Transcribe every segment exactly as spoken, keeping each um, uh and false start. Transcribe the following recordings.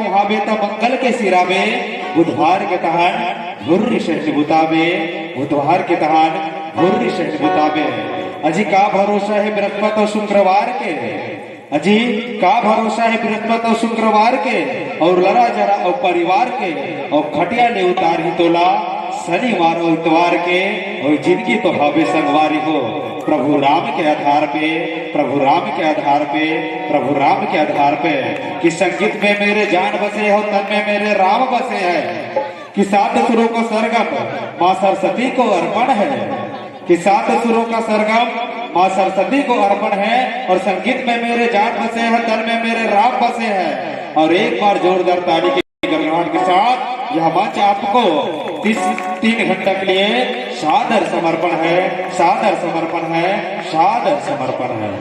उहाबे त मंगल के सिराबे, बुधवार के तहान भुर्री शनि बुताबे, बुधवार के तहान भुर्री शनि बुताबे। अजी का भरोसा हे बृहस्पति अउ शुक्रवार के, अजी का भरोसा हे बृहस्पति अउ शुक्रवार के, अउ लरा जरा अउ परिवार के, अउ खटिया ले उतारही तोला शनिवार अउ इतवार के, अउ जिंदगी तो हवे संगवारी हो। प्रभु राम के आधार पे, प्रभु राम के आधार पे, प्रभु राम के आधार पे, कि संगीत में मेरे जान बसे हो, तन में मेरे राम बसे हैं, कि सात सुरों का सरगम माँ सरस्वती को अर्पण है, कि सात सुरों का सरगम माँ सरस्वती को अर्पण है, और संगीत में मेरे जान बसे हैं, तन में मेरे राम बसे हैं। और एक बार जोरदार ताली के गड़गड़ाहट के साथ यह मंच आपको तीस, तीन घंटा के लिए सादर समर्पण है, सादर समर्पण है, सादर समर्पण है।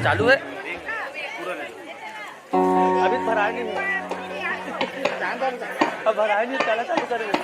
चालू है। अभी भराय नहीं है। अब भराय नहीं, चला चालू करेंगे।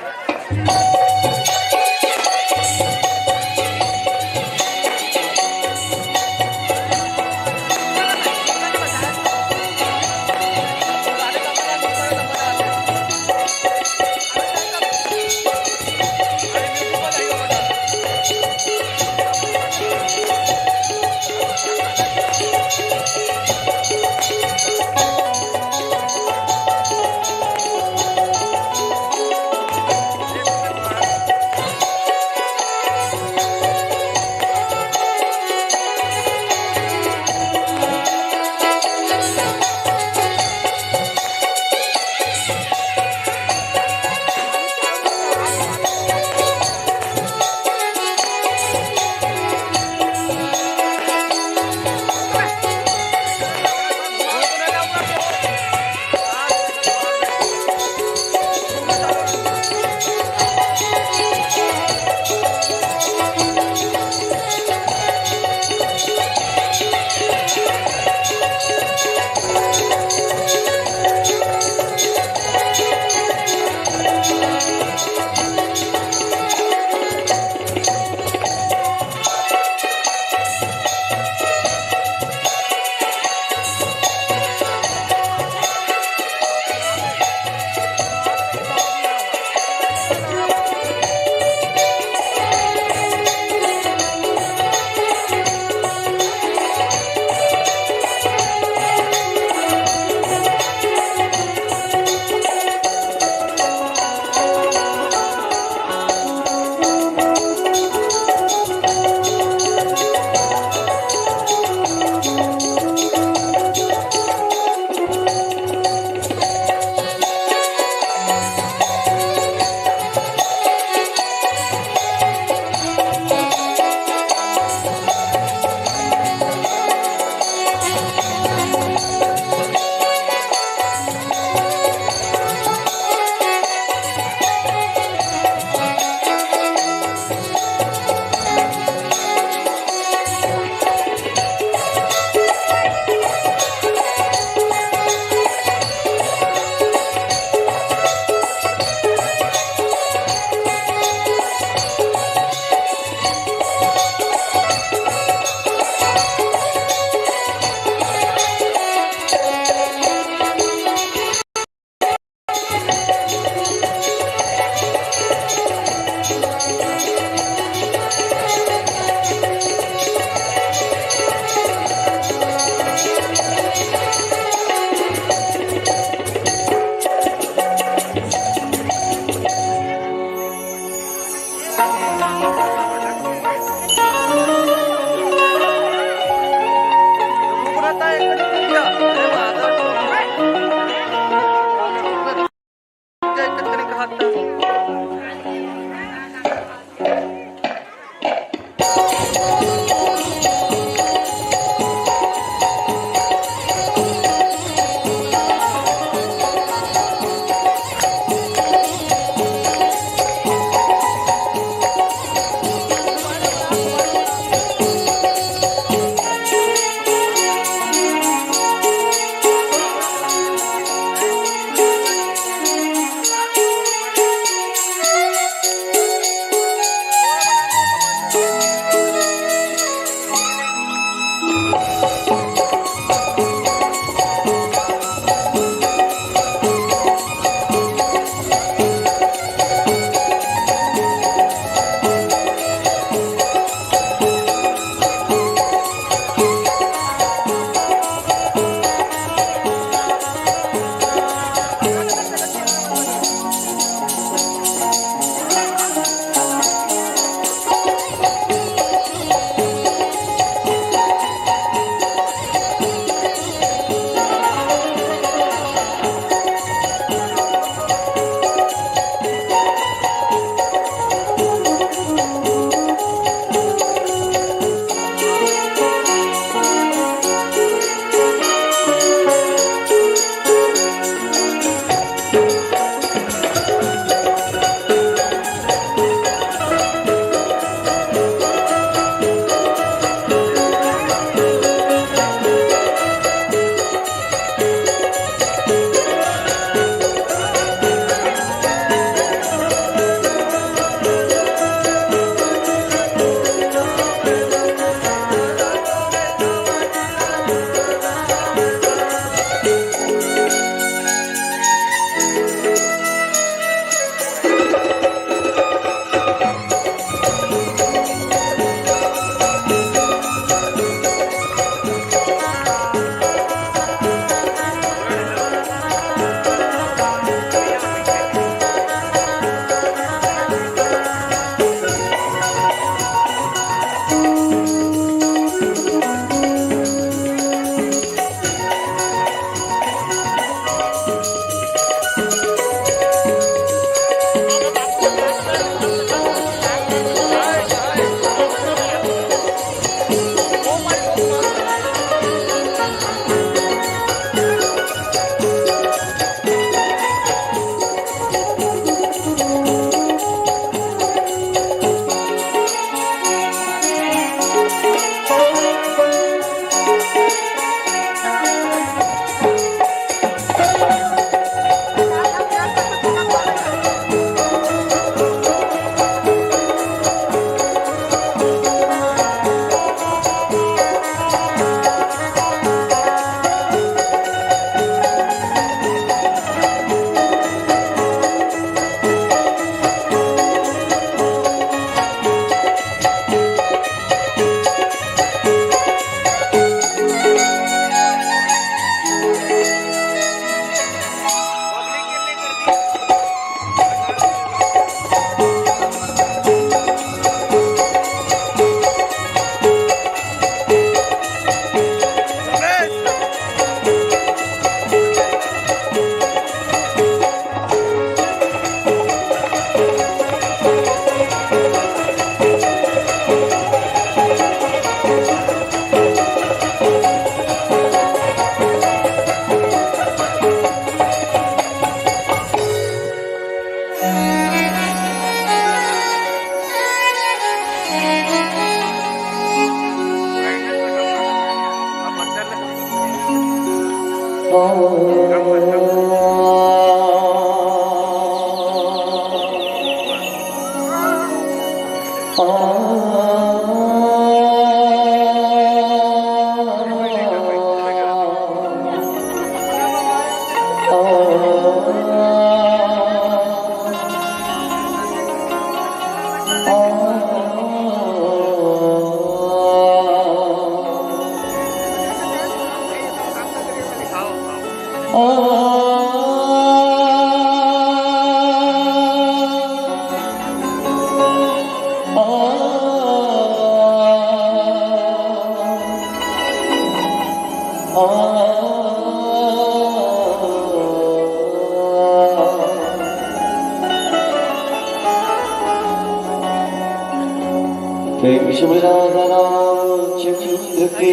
प्रेम से बोल राधा रामचंद्र की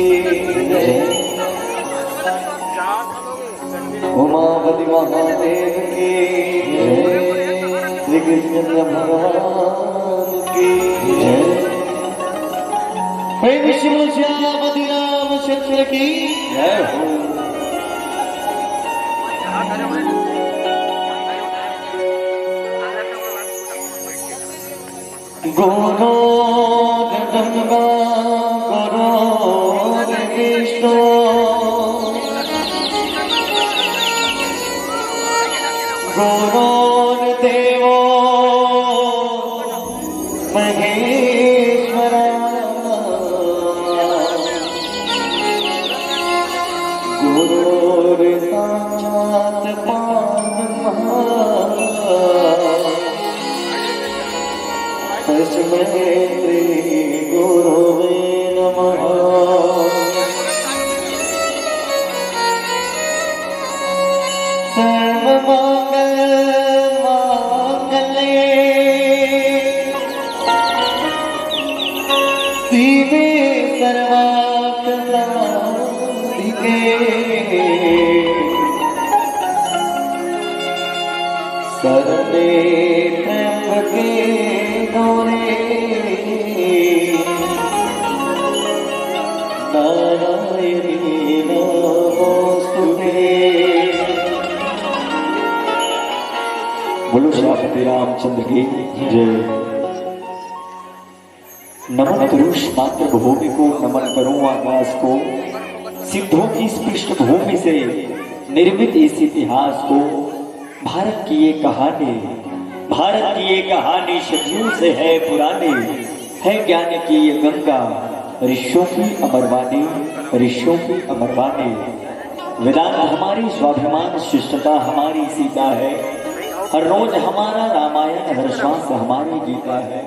जय। उमापति महादेव की जय। श्री कृष्ण भगवान की जय। प्रेम से बोल श्यामपति रामचंद्र की जय हो। गुरु ब्रह्मा गुरु विष्णु गुरु देवो महेश्वरा। गुरु साक्षात परब्रह्मा तस्मै श्री गुरवे नमः। सर्वमंगल मांगल्ये शिवे सर्वार्थ साधिके शरणे त्र्यंबके गौरी नारायणी नमोस्तुते। बोलो श्यामपति रामचंद्र की जय। नमन करूष मातृभूमि को, नमन करूं आकाश को, सिद्धों की इस पृष्ठभूमि से निर्मित इस इतिहास को। भारत की ये कहानी, भारत की ये कहानी सदियों से है पुरानी, है ज्ञान की ये गंगा, ऋषियों की अमरवाणी, ऋषियों की अमरवाणी। वेदांत हमारी स्वाभिमान, शिष्टता हमारी सीता है, हर रोज हमारा रामायण, हर श्वास हमारी गीता है।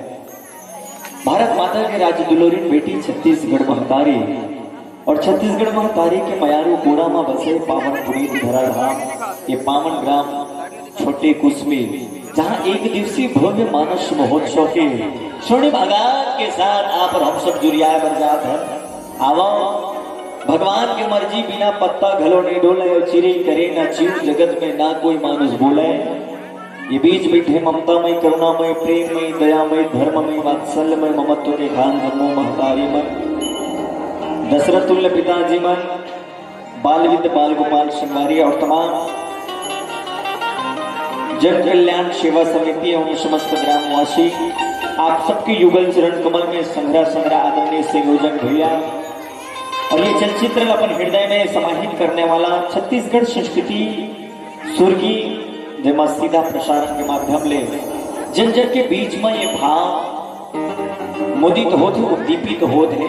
भारत माता के राज दुलोरिन बेटी छत्तीसगढ़ महतारी, और छत्तीसगढ़ महतारी के मयारू कोरा म बसे पावन पुनीत धरा धाम, ये पावन ग्राम छोटे कुसमी, जहाँ एक दिवसीय भव्य मानस महोत्सव के स्वर्णिम आगाज के साथ आप और हम सब जुरियाए बर जात हन। आवव, भगवान के मर्जी बिना पत्ता घलो नइ डोलय, अउ चिरई करे ना चींव, जगत में ना कोई मानुष बोलय। ये बीच बइठे ममतामय, करुणामय, प्रेममय, दयामय, धर्ममय, वात्सल्यमय, ममत्व के खान जम्मो महतारी मन, दशरथ तुल्य पिताजी मन, बाल विद्य बाल गोपाल संगवारी और तमाम जन कल्याण सेवा समिति एवं समस्त ग्रामवासी, आप सबके युगल चरण कमल में संघरा संघरा आदरणीय संयोजक भैया, और ये चलचित्र अपन हृदय में समाहित करने वाला छत्तीसगढ़ संस्कृति सुरगी, जेमा सीधा प्रसारण के माध्यम ले जन जन के बीच में ये भाव मुदित होत हे, उद्दीपित होत हे।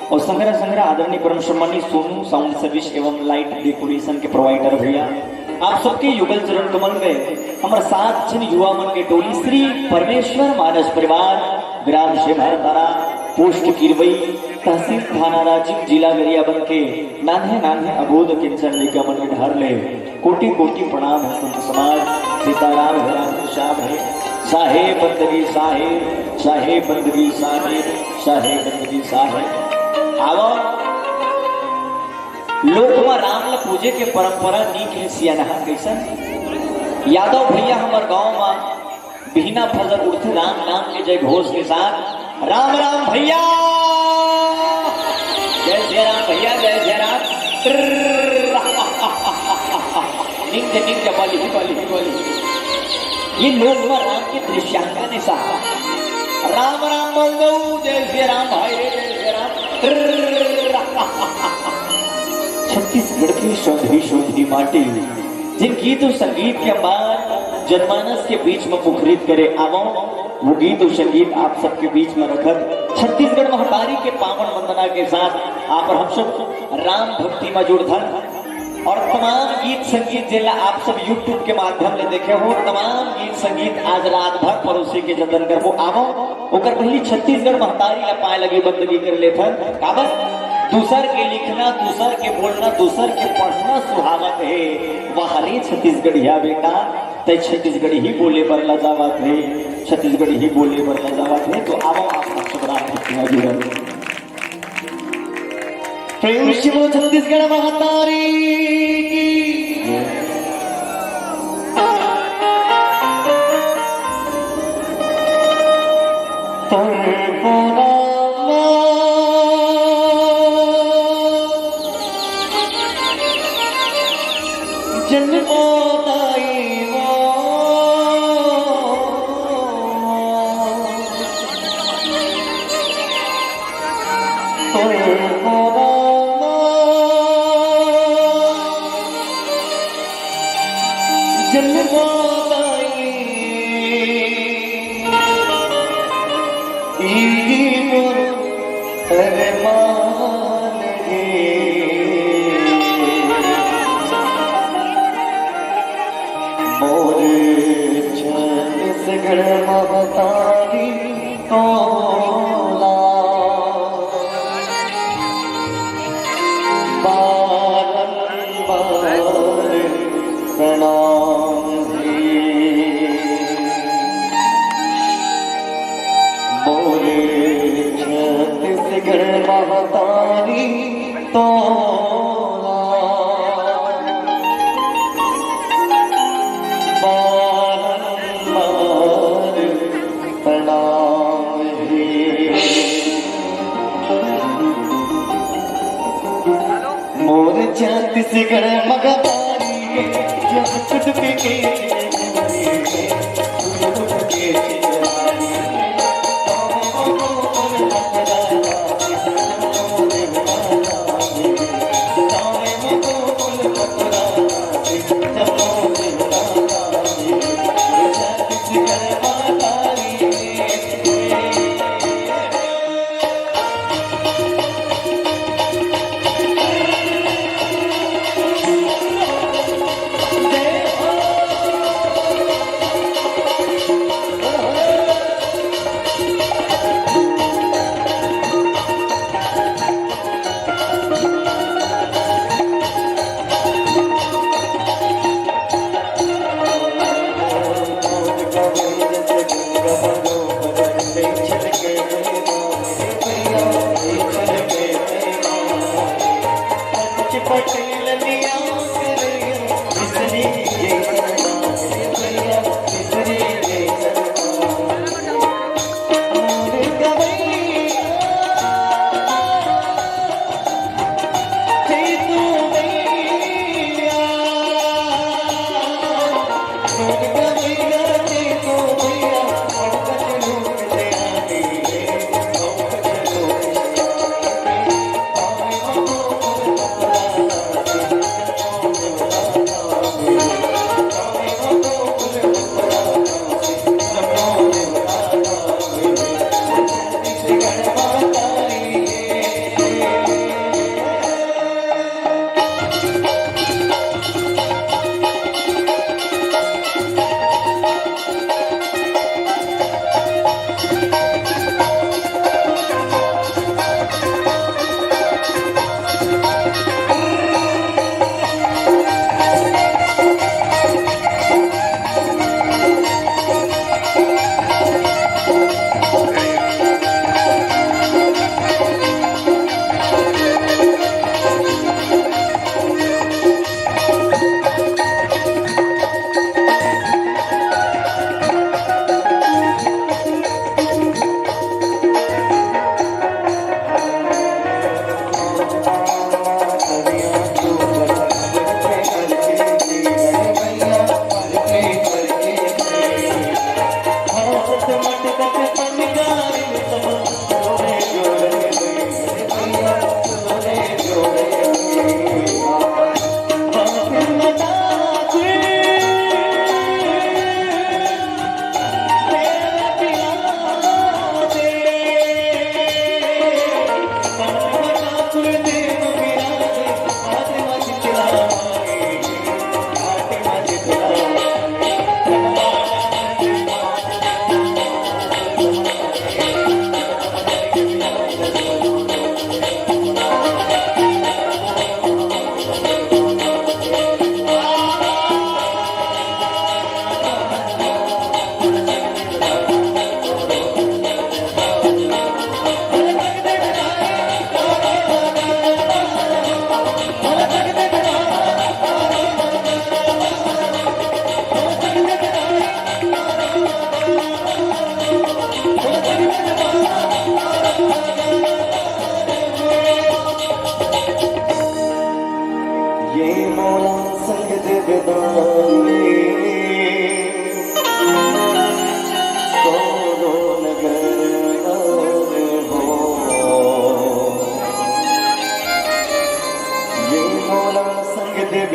और संघरा संघरा आदरणीय परम सम्मानित सोनू साउंड सर्विस एवं लाइट डेकोरेशन के प्रोवाइडर भैया, आप सबके युगल चरण कमल में हमर सात झन युवा मन के टोली श्री परमेश्वर मानस परिवार, ग्राम सेमहरतारा, पोस्ट किरवई, तहसील थाना राजिम, जिला गरियाबंद के नान्हे नान्हे अबोध किंचन लइका मन के डहर ले कोटि कोटि प्रणाम हे संत समाज। सीताराम हे, राधे श्याम हे, साहेब बंदगी साहेब, साहेब बंदगी साहेब, साहेब बंदगी साहेब। आवा, लोक म राम ल पूजे के परंपरा नीक हे सियानहा। कइसन? यादव भैया हमर गांव म बिहना फजर उठथे राम नाम के जय घोष के साथ। राम राम भैया, जय जय राम भैया, जय जय राम। ट्रर्र। निंज निंज बलि बलि बलि। ये लोक म राम के दृश्यांकन हे साहब। राम राम बोल दो, जय श्री राम भाई रे, जय श्री राम। छत्तीसगढ़ की सोंधी सोंधी माटी, जिन गीत अउ संगीत के अंबार जनमानस के बीच म मुखरित करे आवो, वो गीत अउ संगीत आप सबके बीच म रखत छत्तीसगढ़ महतारी के पावन वंदना के साथ आप अउ हम सब राम भक्ति म जुड़थन। अउ तमाम गीत संगीत जेला आप सब YouTube के माध्यम ले देखे हो, तमाम गीत संगीत आज रात भर परोसे के जतन करबो। आवो, ओकर पहिली छत्तीसगढ़ महतारी ला पाए लगी बंदगी कर लेथन। काबर? दूसर के लिखना, दूसर के बोलना, दूसर के पढ़ना सुहावत हे। वाह रे छत्तीसगढ़िया बेटा, तै छत्तीसगढ़ी ही बोले बर लजावत हे, छत्तीसगढ़ी ही बोले बर लजावत हे। तो आवो आप सब राम भक्ति म जुड़ो। प्रेम से बोलो छत्तीसगढ़ महतारी की। तोर बोला जन्मदाई वो। मोर छत्तीसगढ़ महतारी तोला बारंबार प्रणाम हे। मोर छत्तीसगढ़ महतारी तोला बारंबार प्रणाम हे। मोर छत्तीसगढ़ महतारी के, जब खुद के के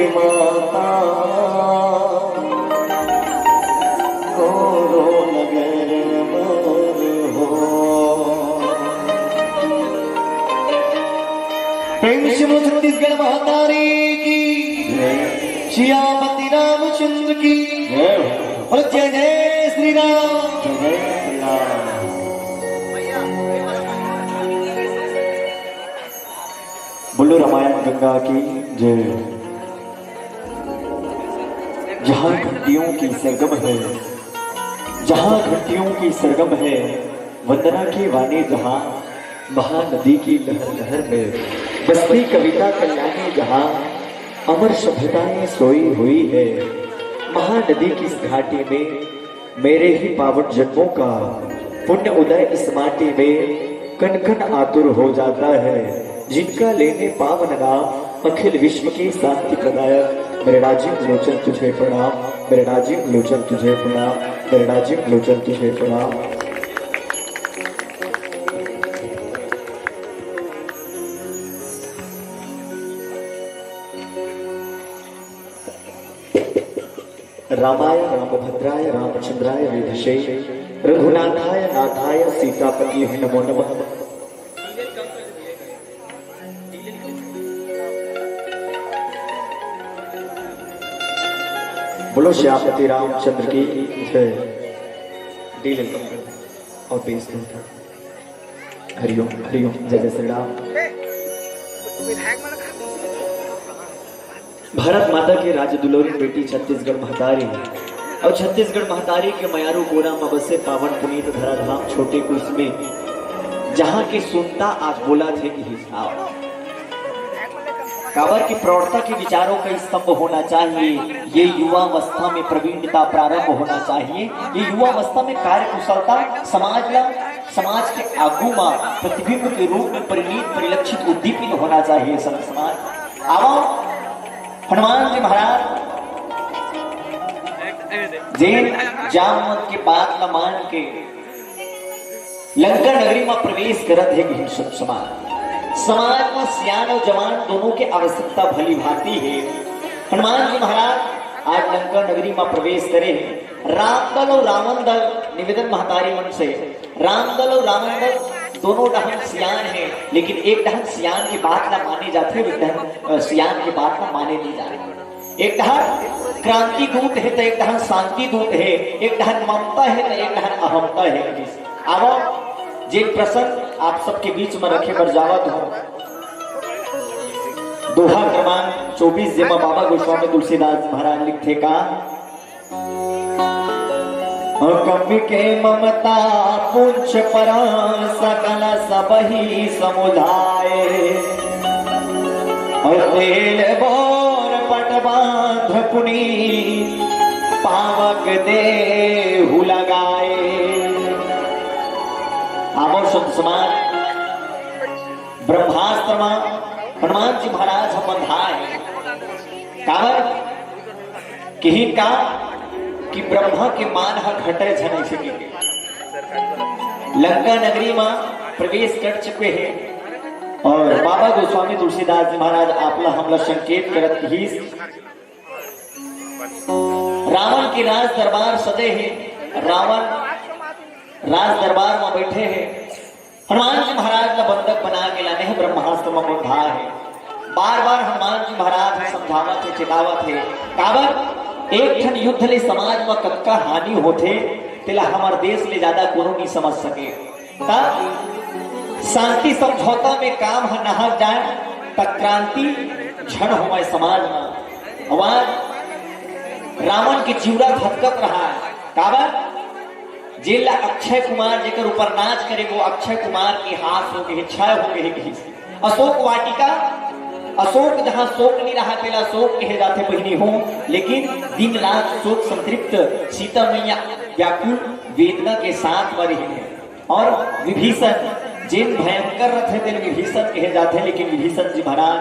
माता कोरो नगर मोर हो। प्रेम से बोल छत्तीसगढ़ महतारी की, सियापति रामचंद्र की। और जय जय श्री राम। जय श्री राम। बोलो रामायण गंगा की जय। जहाँ घंटियों की सरगम है, जहाँ घंटियों की सरगम है, वंदना के वाणी जहाँ, महानदी की लहर लहर में बसती कविता कल्याणी जहाँ, अमर सभ्यताएं सोई हुई है। महानदी की इस घाटी में मेरे ही पावन जन्मों का पुण्य उदय इस माटी में कण कण आतुर हो जाता है, जिनका लेने पावन नाम अखिल विश्व के शांति प्रदायक। मेरे राजीव लोचन तुझे प्रणाम, मेरे राजीव लोचन तुझे प्रणाम, मेरे राजीव लोचन तुझे प्रणाम। रामाय रामभद्राय रामचंद्राय वेधसे रघुनाथाय नाथाय सीतापति नमो नमः। बोलो श्यामपति रामचंद्र की जय। डील और पेश करता। हरिओम, हरिओम, जय जय श्री राम। भारत माता के राज दुलौरी बेटी छत्तीसगढ़ महतारी, और छत्तीसगढ़ महतारी के मयारू गोरा म बसे पावन पुनीत धराधाम छोटे कुश में, जहाँ के सुनता आज बोला थे कि हिसाब। काबर के प्रौढ़ता के विचारों का स्तंभ होना चाहिए। ये युवावस्था में प्रवीणता प्रारंभ होना चाहिए। ये युवावस्था में कार्यकुशलता समाज ला, समाज के आगू मा प्रतिबिंब के रूप में परिणीत, परिलक्षित, उद्दीपित होना चाहिए संत समाज। आवो हनुमान जी महाराज जेन जामवंत के बात ला मान के लंका नगरी मा प्रवेश करत हे गहिन संत समाज। समाज मा सियान अउ जवान दोनों के आवश्यकता भली भांति हे। हनुमान जी महाराज आज लंका नगरी मा प्रवेश करे हे। राम दल अउ रावण दल, निवेदन महतारी मन से, राम दल अउ रावण दल दोनों डहन सियान हे, लेकिन एक डहन सियान के बात ला माने जाथे, एक डहन, अ, सियान के बात ला माने नहीं जाथे। एक डहर क्रांति दूत हे, त एक डहर शांति दूत हे, एक डहर ममता हे, त एक डहर अहमता हे। आवो, जे प्रसंग आप सबके बीच में रखे बर जावत हो, दोहा क्रमांक चौबीस, जेमा बाबा गोस्वामी तुलसीदास महाराज लिखथे का, कवि के ममता पुंछ पर सकल सबही समुझाए। और तेल बोर पट बांध पुनीत पावक देहु लगाए। आमर संत समाज ब्रह्मास्त्र मा हनुमान जी महाराज ह बंधाए। काबर? किही का कि ब्रह्मा के मान ह घटे झन अइसे कहिके लंका नगरी मा प्रवेश कर चुके हे। और बाबा गोस्वामी तुलसीदास जी महाराज आपला हमला संकेत करत कहिस, रावण के राज दरबार सजे हे, रावण राज दरबार मा बैठे हे, हनुमान जी महाराज ला बंधक बना के लाने हे, ब्रह्मास्त्र मा बंधा हे। बार बार हनुमान जी महाराज ह समझावत हे, चेतावत हे। काबर? एक ठन युद्ध ले समाज मा कतका हानि होथे, तेला हमर देश ले ज्यादा कोनो नहीं समझ सके। त शांति समझौता में काम ह नहक जाए, त क्रांति झन होवय समाज मा। अउ आज रावण के जिउरा धधकत रहा हे। काबर? जेला अक्षय कुमार जेकर ऊपर नाच करे, वो अक्षय कुमार के हास हो गए, क्षय हो गए कहिस। अशोक वाटिका, अशोक जहाँ शोक नहीं रहा, तेला शोक कहे जाथे बहिनी हो, लेकिन दिन रात शोक संतृप्त सीता मैया व्याकुल वेदना के साथ मा रही है। और विभीषण जेन भयंकर रथे, तेन विभीषण कहे जाथे, लेकिन विभीषण जी महाराज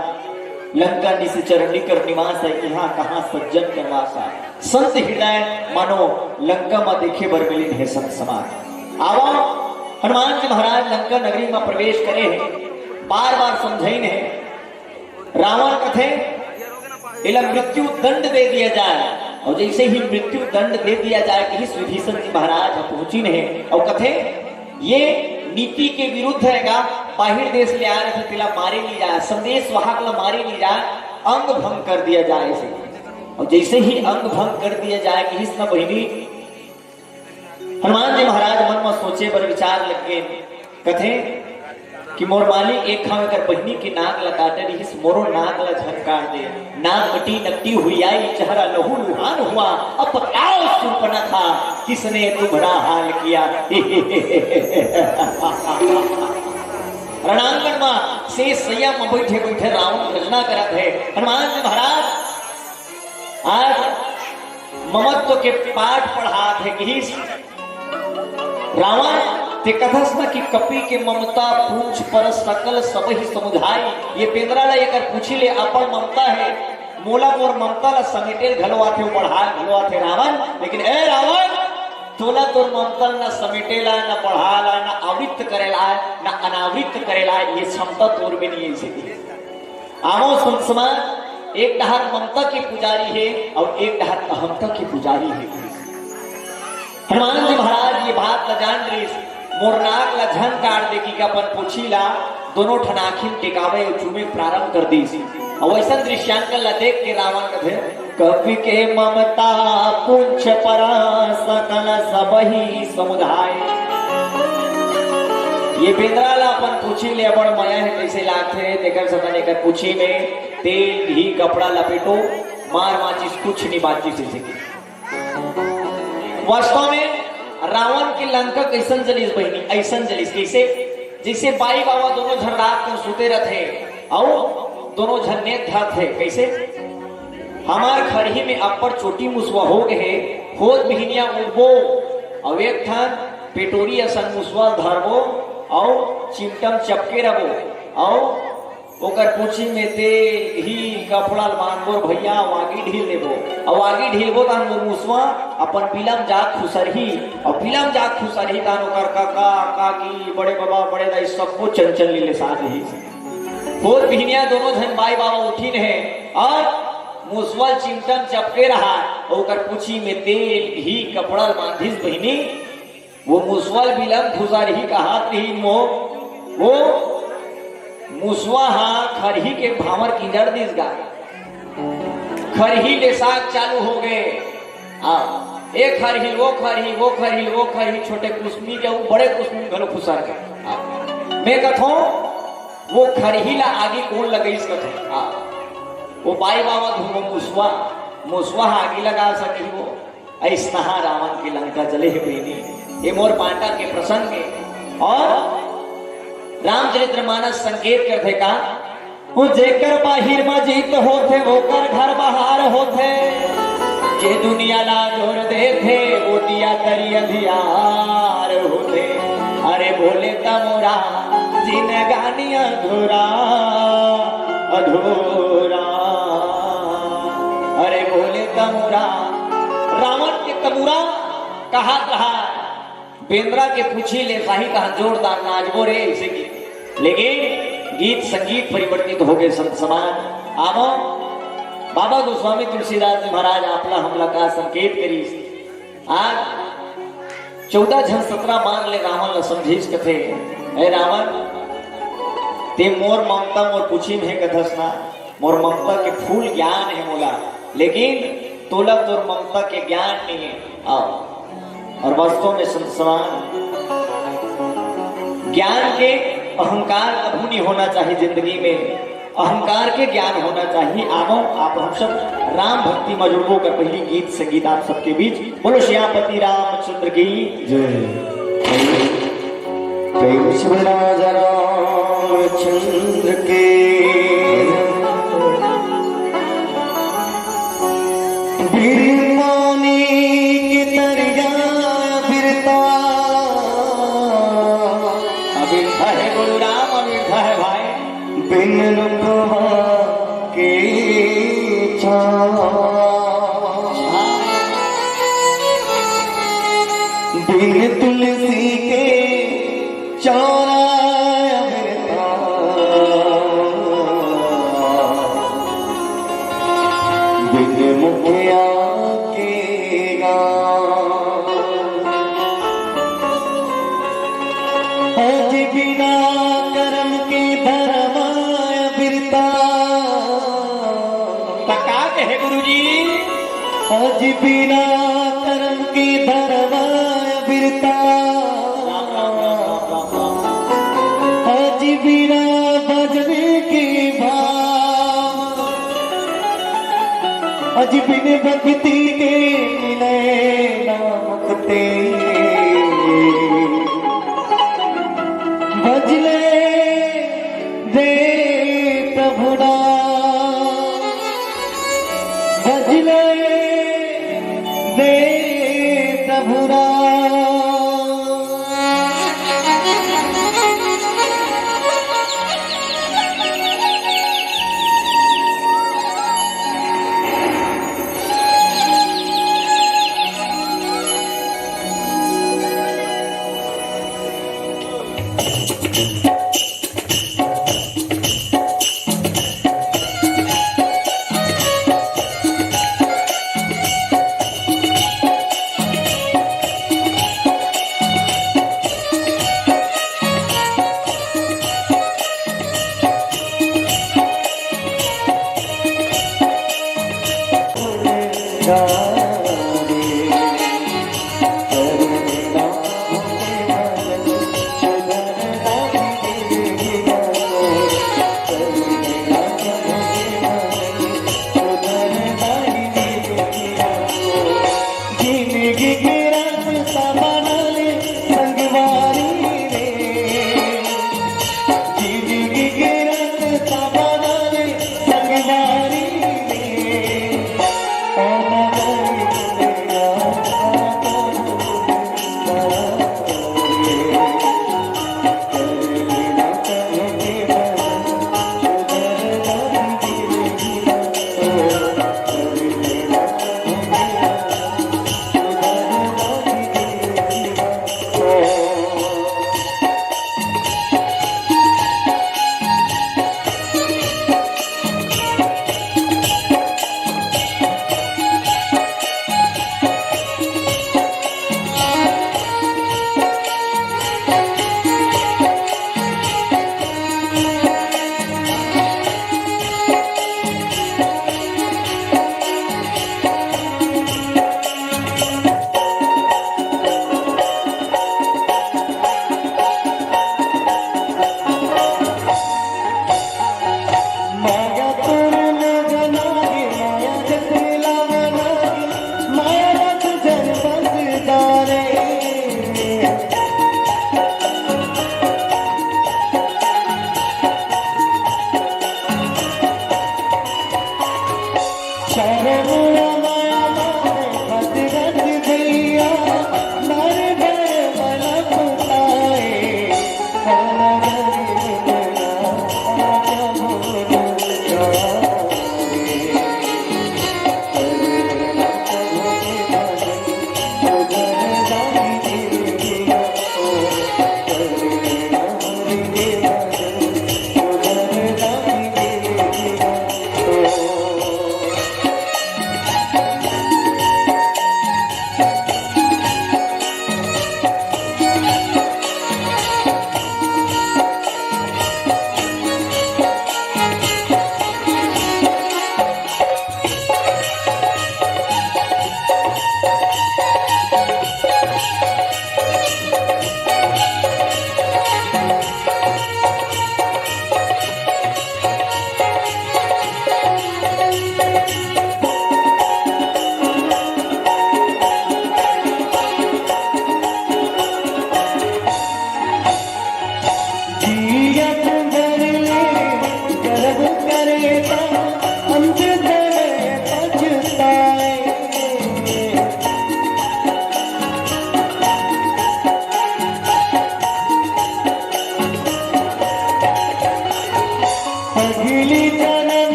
लंका निशिचर निकर निवास है, यहाँ कहाँ सज्जन कर वासा। संत हृदय मानो लंका मा देखे बर मिलिन हे संत समाज। आवा हनुमान जी महाराज लंका नगरी मा प्रवेश करे हे, बार बार समझाइन हे। रावण कथे एला मृत्यु दंड दे दिया जाए। और जैसे ही मृत्यु दंड दे दिया जाए, कहिस विभीषण जी महाराज ह पहुंचिन हे और कथे, ये नीति के विरुद्ध रहेगा। बाहिर देश ले आए रहिथे, तेला मारे नहीं जाए, संदेश वाहक ला मारे नहीं जाए, अंग भंग कर दिया जाए इसे। और जैसे ही अंग भंग कर दिया जाए, कहिस न बहिनी, हनुमान जी महाराज मन म सोचे बर विचार लग गे, कथे कि मोर मालिक एक घाव एकर बहिनी के नाक ल काटे रिहिस, मोरो नाक ल झन काट दे। नाक कटी नकटी हुई आई, चेहरा लहू लुहान हुआ। अब बताओ सूर्पनखा, किसने तुम्हरा हाल किया? रणांगण म शेष सैया म बैठे बैठे रावण गर्जना करत हे। हनुमान जी महाराज आज ममत्व के पाठ पढ़ात हे, कहिस, रावण, ते कथस न कि कपि के ममता पूंछ पर सकल सबहि समुझाई। ये बेंदरा ला एकर पूछी ले अपन ममता हे, मोला मोर ममता ला समेटे ल घलो आथे, बढ़ा घलो आथे रावण। लेकिन ए रावण, तोला तोर ममता ल न समेटे ला, न बढ़ा ला, न आवृत्त करे ला, न अनावृत्त करे ला, ये क्षमता तोर में नहीं है। आवो सुन समाज, एक डहर ममता के पुजारी हे और एक डहर अहमता के पुजारी हे। हनुमान जी महाराज ये बात ला जान लिस, मोर नाक ला झन काट दे कि अपन पूछी ला दोनों ठन आँखी म टेकावे और चूमे प्रारंभ कर दिस। और वैसन दृश्यांकन ला देख के रावण कथे, कपि के ममता पूंछ पर सकल सबहि समुझाय। ये बेंदरा ला अपन पूछी ले अबड़ मया हे, कइसे लागथे, तेकर सेती एकर पूछी में तेल, घी, कपड़ा लपेटो, मार माचिस कुछ नहीं बाचिस इसे। वास्तव में रावण के लंका कइसन जलिस बहिनी, अइसन जलिस। कइसे? जइसे बाई बाबा दोनों झन रात के सुते रथे, अउ दोनों झन नेत धरत हे। कइसे? हमार खरही में अब्बड़ चोटी मुसवा हो गे हे, होत बिहनिया उठबो, अउ एक ठन पेटोरी असन मुसवा धरबो, अउ चिमटम चपके रबो, अउ ओकर पूछी में तेल, घी, कपड़ा ल बांधबो भैया, अउ आगी ढील देबो, अउ आगी ढीलबो तहन मोर मुसवा अपन बिलम जात खुसरही, अउ बिलम जात खुसरही तहन ओकर काका, काकी, बड़े बाबा, बड़े दाई सबो चंचल लीले साथ ही। होत बिहनिया दोनों झन बाई बाबा उठिन हे, अउ मुसवा ल चिमटम चपके रहा, ओकर पूछी में तेल, घी, कपड़ा ल बांधिस बहिनी। वो मुसवा ल बिलम खुसरही कहात रही मो, वो मुसवा हा खरही के भांवर किंजर दिस गा। खरही ले साग चालू हो गे। आ, ए खरही, वो खरही, वो खरही, वो खरही, छोटे कुसमी के, वो बड़े कुसमी घलो खुसर गे। आ, मैं कथों, वो खरही ला आगी कोन लगइस कथों? आ, वो बाई बाबा धुआं मुसवा, मुसवा हा आगी लगा सकी वो। अइसनहा रावण के लंका जले हे बहिनी। ये मोर पांटा के प्रसंग हे। और रामचरित्र मानस संकेत करथे का, वो जेकर बाहिर म जीत होथे, ओकर घर बाहर होथे। जे दुनिया ला जोर देथे, वो दिया तरी अंधियार होथे। अरे बोले तमोरा जिनगानी अधूरा, अधूरा। अरे बोले तमोरा, रावण के तमोरा कहात रहा। बेंदरा के पूछी ले साही कहा जोरदार नाचबो रे, इसे की। लेकिन गीत संगीत परिवर्तित हो गे संत समाज। आवो, बाबा गोस्वामी तुलसीदास जी महाराज आपला हमला का संकेत करिस। आज चौदह झन सतरा मार ले रावण ला समझिस कथे, "ए रावण, ते मोर ममता मोर पूछी में कथस ना, मोर ममता के फूल ज्ञान हे मोला, लेकिन तोला तोर ममता के ज्ञान नहीं हे।" आओ, और वास्तव में संत समाज, ज्ञान के अहंकार कभू नहीं होना चाहिए जिंदगी में, अहंकार के ज्ञान होना चाहिए। आवो, आप हम सब राम भक्ति में जुड़बो कर पहली गीत संगीत आप सबके बीच। बोलो श्यामपति रामचंद्र की जय। प्रेम से बोलो राजा रामचंद्र के। बिरमानी की तरिया बिरता। अविरता है गुरु राम, अविरता है भाई। बिन रुकवा के छाँव। बिन तुलसी के चौरा अविरता। मुखिया के गाँव। अज बिना करम के धरम बिरता। त का कहे गुरुजी? अज बिना करम के धरम बिरता। अज बिना भजन के भाव। अज बिन भक्ति के मिले ना मुक्ति। भजले रे प्रभु राम, भजले रे प्रभु राम। जिंदगी के रास्ता बना ले संगवारी रे, जिंदगी के रास्ता बना ले संगवारी रे। ओ नगरी तेरा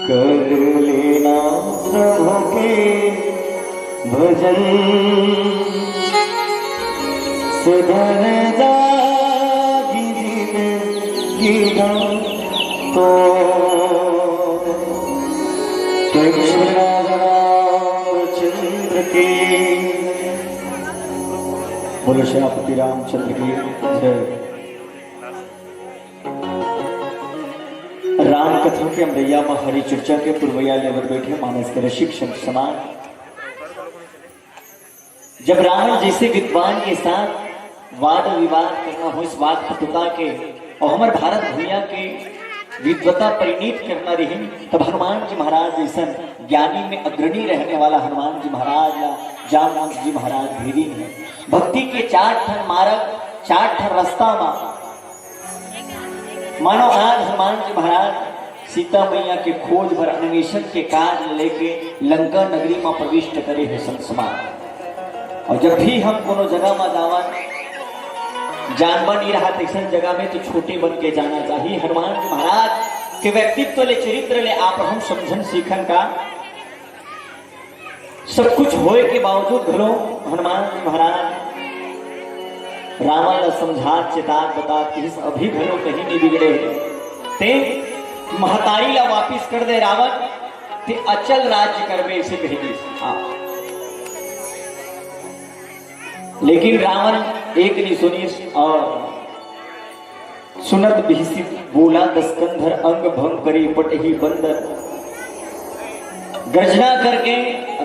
कर लेना प्रभु के भजन, सुधर जागी जिंदगी तो। प्रेम से बोले राजा रामचंद्र की, बोलो सेनापति रामचंद्र की जय। राम कथा के अमरैया म हरि चर्चा के पुरवैया लेवर बैठे मानस के रसिक संत समाज। जब रावण जैसे विद्वान के साथ वाद विवाद करना हो इस वाद पटुता के, और हमर भारत भुइयां के विद्वता परिणीत करना रही, तब हनुमान जी महाराज जैसन ज्ञानी में अग्रणी रहने वाला हनुमान जी महाराज या जामवंत जी महाराज भेरी हैं। भक्ति के चार ठन मार्ग, चार ठन रास्ता मा मानो आज हनुमान जी महाराज सीता मैया के खोज बर अन्वेषण के कार्य लेके लंका नगरी म प्रविष्ट करे हे संत समाज। और जब भी हम कोनो जगह म जावन, जानबा नहीं रहा तैसन जगह में तो छोटे बन के जाना चाहिए। हनुमान जी महाराज के व्यक्तित्व ले, चरित्र ले आप हम समझन सीखन का। सब कुछ होए के बावजूद घलो हनुमान जी महाराज रावण ला समझात, चेतात, बतात किहिस, अभी घलो कहीं नहीं बिगड़े हे। ते महतारी ला वापिस कर दे रावण, ते अचल राज्य करबे, इसे कही दिस। हाँ। लेकिन रावण एक नहीं सुनिस और सुनत बिहसित बोला दस कंधर अंग भंग करे पटही बंदर। गर्जना करके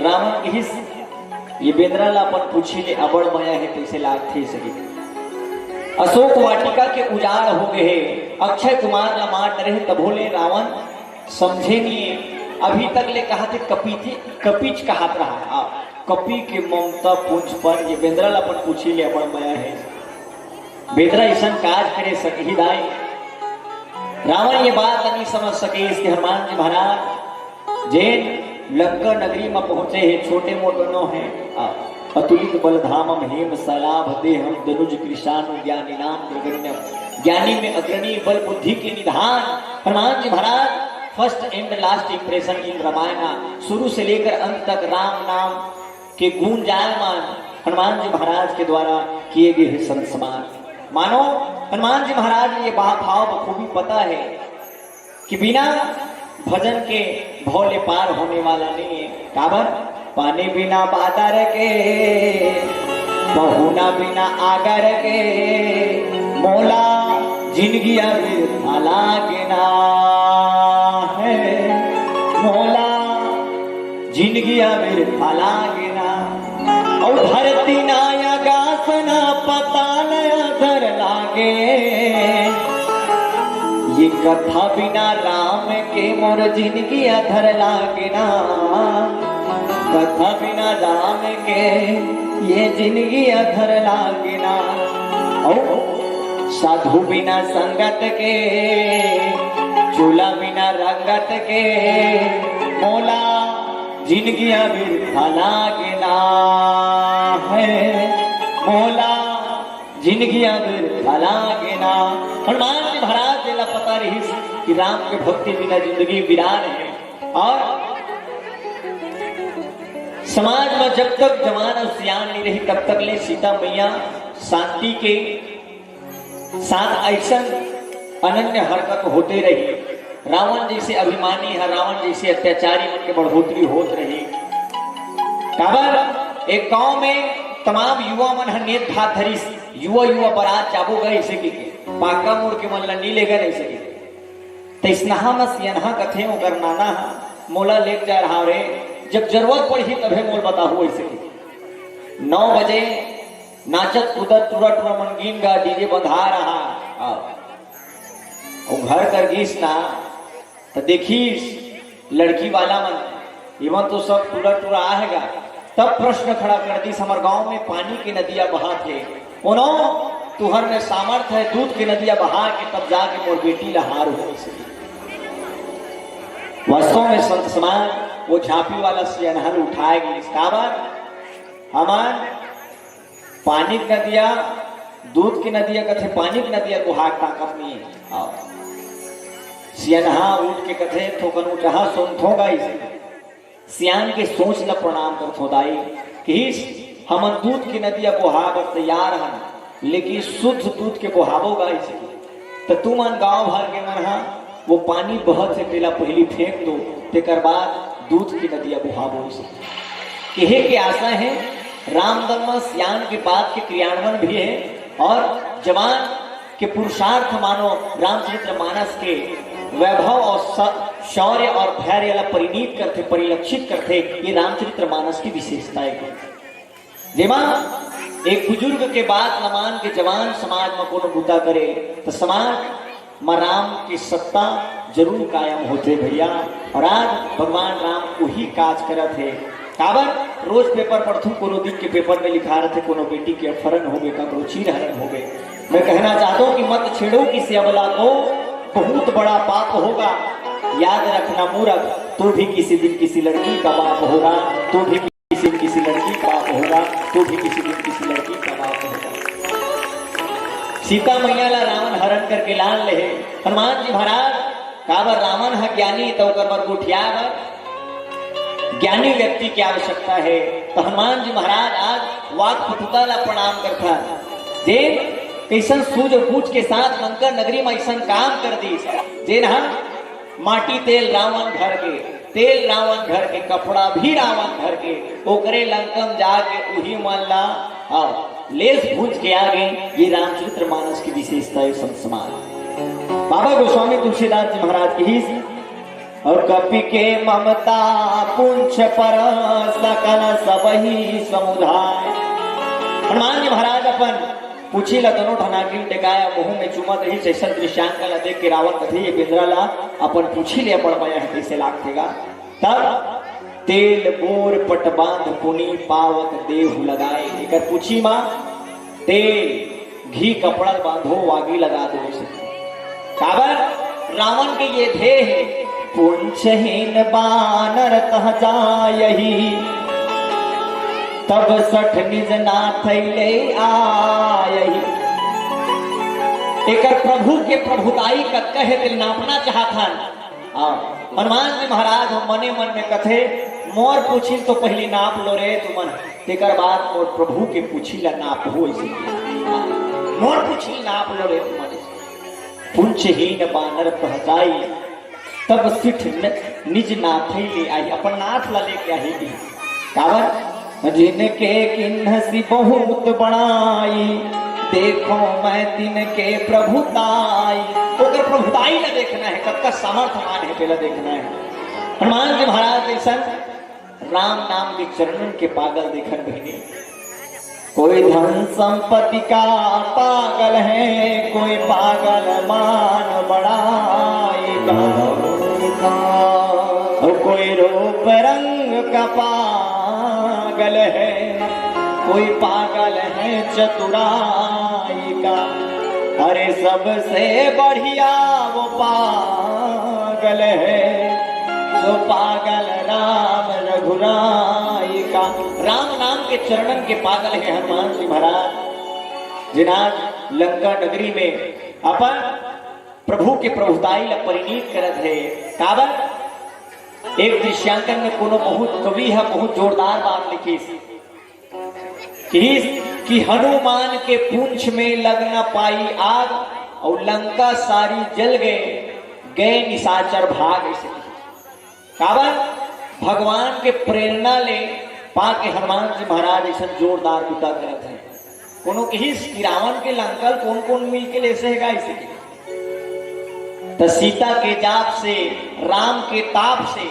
रावण किहिस, ये बेंदरा ला अपन पूछी ले अबड़ मया हे, कैसे लागथे सके। अशोक वाटिका के उजाड़ हो गए हे, अक्षय कुमार ला मार डरे हे, तभो ले रावण समझे नहीं हे। अभी तक ले कहा थे कपीच, कपीच कहात रहा। आ, कपी के ममता पुंज पर ये बेंदरा ला अपन पूछी ले अबड़ मया हे। बेंदरा अइसन काज करे सकही दाई। रावण ये बात नहीं समझ सके इसके हनुमान जी महाराज जेन लंका नगरी में पहुंचे हे, छोटे मोटो नो हे। आ, अतुलित बल धामम हेम सलाभ देहम दनुज कृशानु ज्ञानी नाम अग्रगण्यम। ज्ञानी में अग्रणी बल बुद्धि के निधान। हनुमान जी महाराज first and last impression in Ramayana, शुरू से लेकर अंत तक राम नाम के गुंजायमान हनुमान जी महाराज के द्वारा किए गए हैं संत समाज। मानो हनुमान जी महाराज ये बा-, भाव बखूबी पता है कि बिना भजन के भव ले पार होने वाला नहीं है। काबर? पानी बिना बादर के, पहुना बिना आगर के, मोला जिनगिया बिरथा लागेना है, मोला जिनगिया बिरथा लागेना। अउ धरती ना आगास ना पताल अधर लागे, ये कथा बिना राम के मोर जिनगी अधर लागेना, कथा बिना राम के ये जिनगी अधर लागेना। अउ साधु बिना संगत के, चोला बिना रंगत के, मोला जिनगिया बिरथा लागेना है, मोला जिनगिया बिरथा लागेना। हनुमान जी महाराज जेला पता रहिस कि राम के भक्ति बिना जिंदगी बिरान है। और समाज में जब तक जवान और सियान नहीं रही, तब तक ले सीता मैया शांति के साथ अइसन अनन्य हरकत होते रही। रावण जैसे अभिमानी है, रावण जैसे अत्याचारी मन के बढ़ोतरी होत रही। काबर एक गांव में तमाम युवा मन ह नेत भात धरिस, युवा युवा बरात जाबो गए ऐसे के, के पाका मुड़ के मन ल नी लेगन ऐसे के। तैसनहा म सियनहा कथे ओकर नाना ह, मोला लेग जा रहा रे, जब जरूरत पड़ही तभे मोल बताहू ऐसे के। नौ बजे नाचत कूदत टूरा टूरा मन गीन गा, डीजे बंधा रहा। अउ घर कर गीस ना, त देखिस लड़की वाला मन, इमन तो सब टूरा टूरा आहे गा, तब प्रश्न खड़ा कर दिस, हमर गांव में पानी के नदिया बहात हे, कोनो तुहर में सामर्थ हे दूध के नदिया बहा के तब जाके मोर बेटी ला हार हो सके। वास्तव में संत समाज वो झांपी वाला सियनहा ल उठाए गिस, काबर हमर पानी के नदिया, दूध के नदिया कथे, पानी के नदिया बोहा के ताकत नहीं है। सियनहा उठ के कथे, थोकन उठहा सुनथो गाइस, सियान के सोच ल प्रणाम करथो दाई। कहिस, हमन दूध के नदिया बोहा बर तैयार हन, लेकिन शुद्ध दूध के बोहाबो गाइस, त तुमन गांव भर के मन हा वो पानी बहत हे तेला पहली फेंक दो, तेकर बाद दूध के नदिया बोहाबो। कहे के आशा है, रामदल म सियान के बात के क्रियान्वयन भी है और जवान के पुरुषार्थ मानो रामचरित्र मानस के वैभव और स-, शौर्य और धैर्य ला परिणीत करथे, परिलक्षित करथे, ये रामचरित्र मानस की विशेषता है। जेमा एक बुजुर्ग के बात ल मान के जवान समाज म कोनो बूता करे, त समाज म राम की सत्ता जरूर कायम होथे भैया। और आज भगवान राम वही काज करत हे। काबर रोज पेपर पढ़थू, कोनो दिन के पेपर में लिखा रहथे, कोनो बेटी के अपहरण होगे, ककरो चीरहरण होगे। मैं कहना चाहता हूँ कि मत छेड़ो किसी अबला को, बहुत बड़ा पाप होगा। याद रखना मूर्ख, तू भी किसी दिन किसी लड़की का बाप होगा, तू भी किसी दिन किसी लड़की का बाप होगा, तू भी किसी दिन किसी लड़की का बाप होगा। सीता मैया ला रावण हरण करके लान ले हे। हनुमान जी महाराज, काबर रावण ह ज्ञानी, त ओकर बर गोठिया बर ज्ञानी व्यक्ति की आवश्यकता है। तो हनुमान जी महाराज आज वाग्पटुता ला प्रणाम करथन, जेन कैसन सूझबूझ के साथ लंका नगरी में ऐसन काम कर दिस, जेन ह माटी तेल रावण घर के, तेल रावण घर के, कपड़ा भी रावण घर के, ओकरे लंकम जाके उही मन ला, हाँ, लेस भूंज के आगे। ये रामचरित्र मानस की विशेषता है संत समाज। बाबा गोस्वामी तुलसीदास जी महाराज की ही और कपि के ममता पुंछ पर सकल सबही समुदाय। हनुमान जी महाराज अपन पूछी ला दोनों ठन आँखी टेकाय मुँह में चूमत रहिस, अइसन दृश्यांक ला देख के रावण कथे, "ये बेंदरा ला अपन पूछी ले अपन मया हे, कइसे लागथे गा?" तब तेल बोर पट बांध पुनी पावक देहु लगाए। एकर पूछी मा तेल घी कपड़ा बांधो, वागी लगा दो। काबर रावण के ये ध्येय है, पुंछहीन बानर तह जायही, तब सठ निज नाथ ले आयही। एकर प्रभु के प्रभुताई कतका हे तेल नापना चाहत हन। हाँ, हनुमान जी महाराज ह मने मन में कथे, मोर पूछी ल तो पहली नाप लो रे तुमन, तेकर बाद मोर प्रभु के पूछी ला नाप हो। ऐसे मोर पूछी ल नाप लो रे तुमन। पुंछहीन बानर पहचाई, तब सिठ न-, निज नाथै ले आई, अपन नाथ ला लेके आही। काबर? जिनके किन्हसी बहुत बड़ाई, देखो मैं तिनके प्रभुताई। ओकर प्रभुताई ला देखना है, कतका सामर्थमान है, तेला देखना है। हनुमान जी महाराज जैसन राम नाम के चरणन के पागल देखन बहिनी। कोई धन संपत्ति का पागल है, कोई पागल मान बड़ाई का, और कोई रूप रंग का पागल है, कोई पागल है चतुराई का। अरे सबसे बढ़िया वो पागल है, जो पागल राम रघुराई का। राम नाम के चरणन के पागल है हनुमान जी महाराज, जिन आज लंका नगरी में अपन प्रभु के प्रभुताई ला परिणीत करत है। काबर? एक दृश्यांकन में कोनो बहुत कवि है, बहुत जोरदार बात लिखिस, किहिस कि हनुमान के पूंछ में लग न पाई आग, और लंका सारी जल गए, गए निशाचर भाग। ऐसे काबर? भगवान के प्रेरणा ले पाके हनुमान जी महाराज ऐसा जोरदार बुता करत है। कोनो किहिस कि रावण के लंका ल कोन कोन मिल के लेसे है, ऐसे के त सीता के जाप से, राम के ताप से,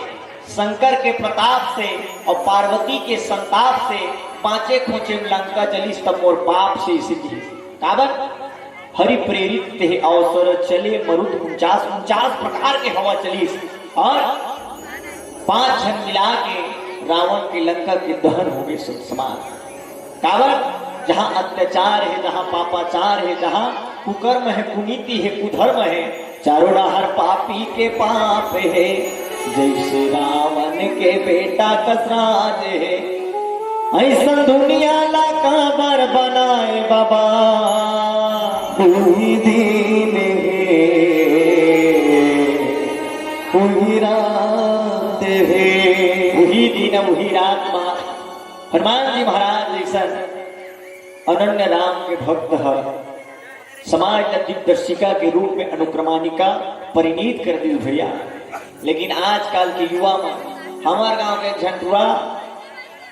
शंकर के प्रताप से और पार्वती के संताप से पांचे खोचे में लंका जलिस, तब मोर पाप से इसे किहिस। काबर? हरि प्रेरित ते अवसर चले मरुत उनचास, उनचास प्रकार के हवा चलिस और पांच झन मिला के रावण के लंका के दहन हो गए। समाज काबर, जहाँ अत्याचार हे, जहाँ पापाचार हे, जहाँ कुकर्म हे, कुनीति हे, कुधर्म हे, चारों डहर पापी के पाप हे। जैसे रावण के बेटा कस राज हे, ऐसन दुनिया ला काबर बनाए बाबा। उही दिन हे, उही रात हे। उही दिन, उही रात मा हनुमान जी महाराज जैसन अनन्य राम के भक्त ह समाज ला दिग्दर्शिका के रूप में अनुक्रमणिका परिणीत कर दिस भैया। लेकिन आजकल के युवा मन, हमर गांव के एक झन टूरा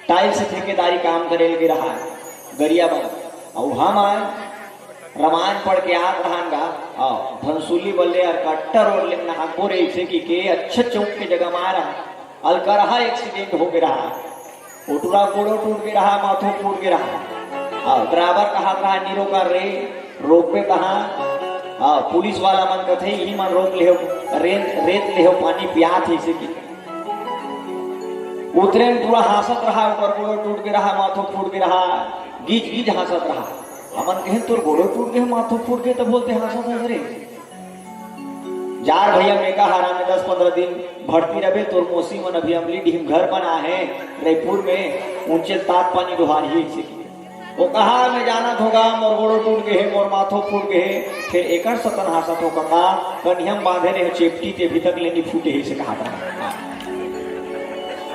टाइल्स ठेकेदारी काम करे लगे रहा गरियाबंद, अउ हम आए रामायण पढ़ के आत रहन गा, अउ धनसुली बल्ले अउ कट्टर रोड ले नागपुर ऐसे कि के अच्छा चौक के जगह मा रहा, अलकरहा एक्सीडेंट हो गे रहा। ओ टूरा गोड़ो टूट गे रहा, माथो फूट गे रहा। हाँ, ड्राइवर कहा कहा नी रोका रे, रोकबे कहा। हाँ, पुलिस वाला मन कथे, "इही मन रोक ले हो, रेत, रेत ले हो, पानी पियात हे," इसे की। उतरे में टूरा हांसत रहा, ओकर गोड़ो टूट गे रहा, माथो फूट गे रहा, गीज गीज हांसत रहा। हमन कहेन, "तोर गोड़ो टूट गे, माथो फूट गे, त बोलते हांसत हस रे?" जार भैया, मैं कहा, "आराम में दस पंद्रह दिन भर्ती रहे, तोर मौसी मन अभी अमली डीह में घर बना हे, रायपुर में, उनचे तात पानी डोहार ही ऐसे की।" वो कहा, "मैं जानत हों गा, मोर गोड़ो टूट गे हे, मोर माथो फूट गे हे, फिर एकर सतन हासत हो कका, कनिहम बांधे रहे चेपटी ते अभी तक ले नी फूटे हे," से कहा था।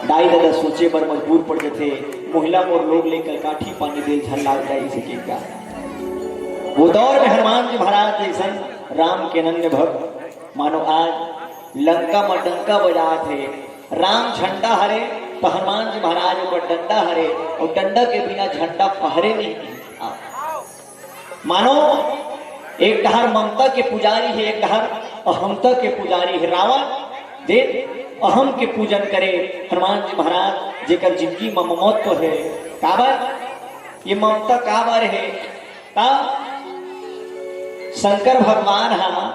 दाई ददा सोचे बर मजबूर पड़ जथे, महिला मोर लोग ले कलकाठी पानी दे झन लाग जाए, इसे के का। वो दौर में हनुमान जी महाराज जैसन राम के अनन्य भक्त, मानो आज लंका म डंका बजात हे। राम झंडा हरे तो हनुमान जी महाराज ओकर डंडा हरे, और डंडा के बिना झंडा फहरे नहीं। आ, मानो एक डहर ममता के पुजारी हे, एक डहर अहमता के पुजारी हे। रावण दे अहम के पूजन करे हनुमान जी महाराज, जेकर जिंदगी म ममत्व हे। काबर ये ममता काबर हे? ता शंकर भगवान हा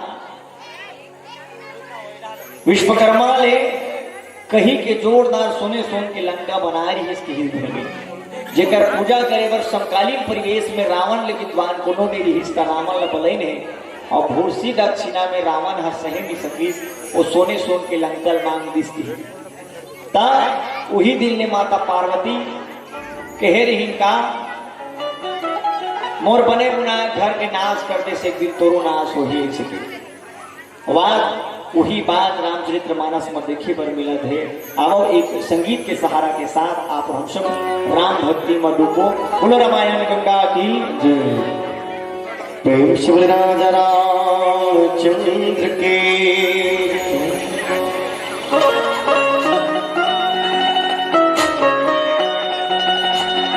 विश्वकर्मा ले कही के जोरदार सोने सोन के लंका बना रिहिस किहिस धरमी, जेकर पूजा करे बर समकालीन परिवेश में रावण ले विद्वान कोनो नइ रिहिस, त रावण ल बलइन हे, अउ भूसी दक्षिणा में रावण ह सही नइ सकिस, ओ सोने सोन के लंका ल मांग दिस किहिस। त उही दिन ले माता पार्वती कहे रिहिन का, "मोर बने बुनाए घर के नाश कर देस, एक दिन तोरो नाश होही," ऐसे कहिस। वाह, उही बात रामचरित्र मानस में देखे बर मिलत हे। आओ एक संगीत के सहारा के साथ आप हम सब राम भक्ति में डूबो। बोलो रामायण गंगा की जय। प्रेम से बोले राजा रामचंद्र के।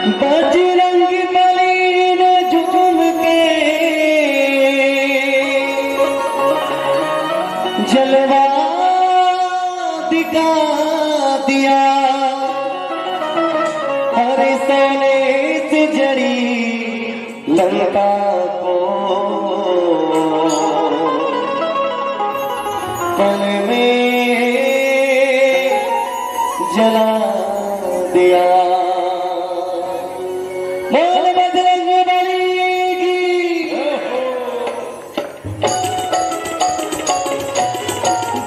बजरंग बली ने झूम के जलवा दिखा दिया। हर सोने से जड़ी लंका को पल में जला दिया। बोल बजरंग बली की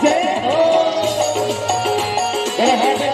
जय हो। जय हो।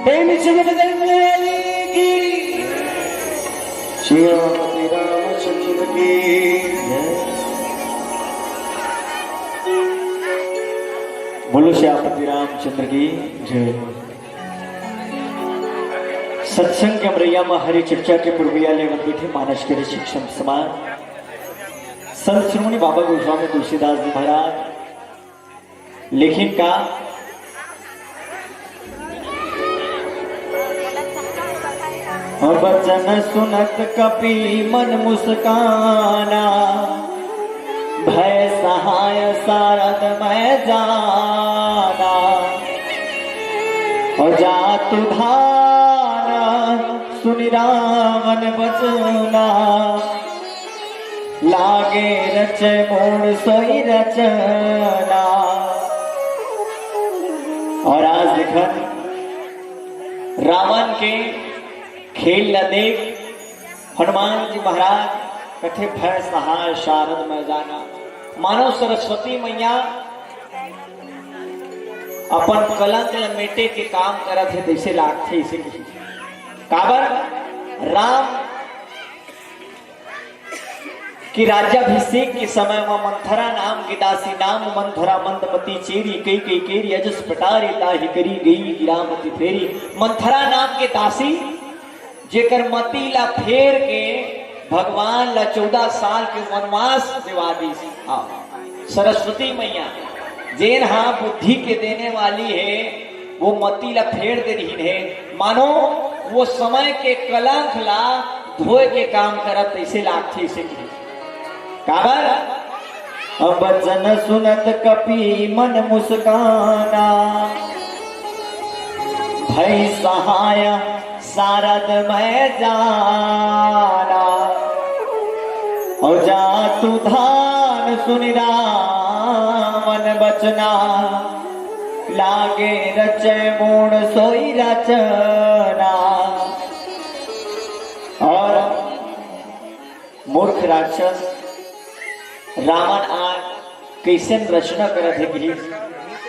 प्रेम से बजरंग बली की। सियापति रामचंद्र की जय। बोलो सियापति रामचंद्र की जय। सत्संग के हमरैया म हरि चर्चा के पुरवैया लेवत बैठे मानस के ऋषि संत समाज, संत श्रोमणी बाबा गोस्वामी तुलसीदास जी महाराज। लेकिन का वचन सुनत कपि मन मुस्काना, भय सहाय सारद मैं जाना। और जातु धान सुनि रावण बचना, लागे रचे मोर सोई रचना। और आज देखत रावण के खेल ल देख हनुमान जी महाराज कथे, "भय सहाय शारद मैं जाना।" मानो सरस्वती मैया अपन कलंक ल मेटे के काम करत हे, तइसे लागथे इसे कही। काबर राम कि राज्याभिषेक के समय म मंथरा नाम के दासी नाम मंथरा मंदमती चेरी कई कई केरी अजस पटारी ताहि करी गई गिरामती फेरी। मंथरा नाम के दासी जेकर मती ला फेर के भगवान ला चौदह साल के वनवास देवा दीस। हाँ, सरस्वती मैया जेन हा बुद्धि के देने वाली हे, वो मती ला फेर दे रही हे। मानो वो समय के कलंक ला धोए के काम करत तइसे लागथे इसे कही। काबर? अब वचन सुनत कपि मन मुस्काना, भई सहाय सारद मैं जाना। और जातु धान सुनि रावण बचना, लागे रचे मोर सोई रचना। और मूर्ख राक्षस रावण आज कइसन रचना करत हे कहिस,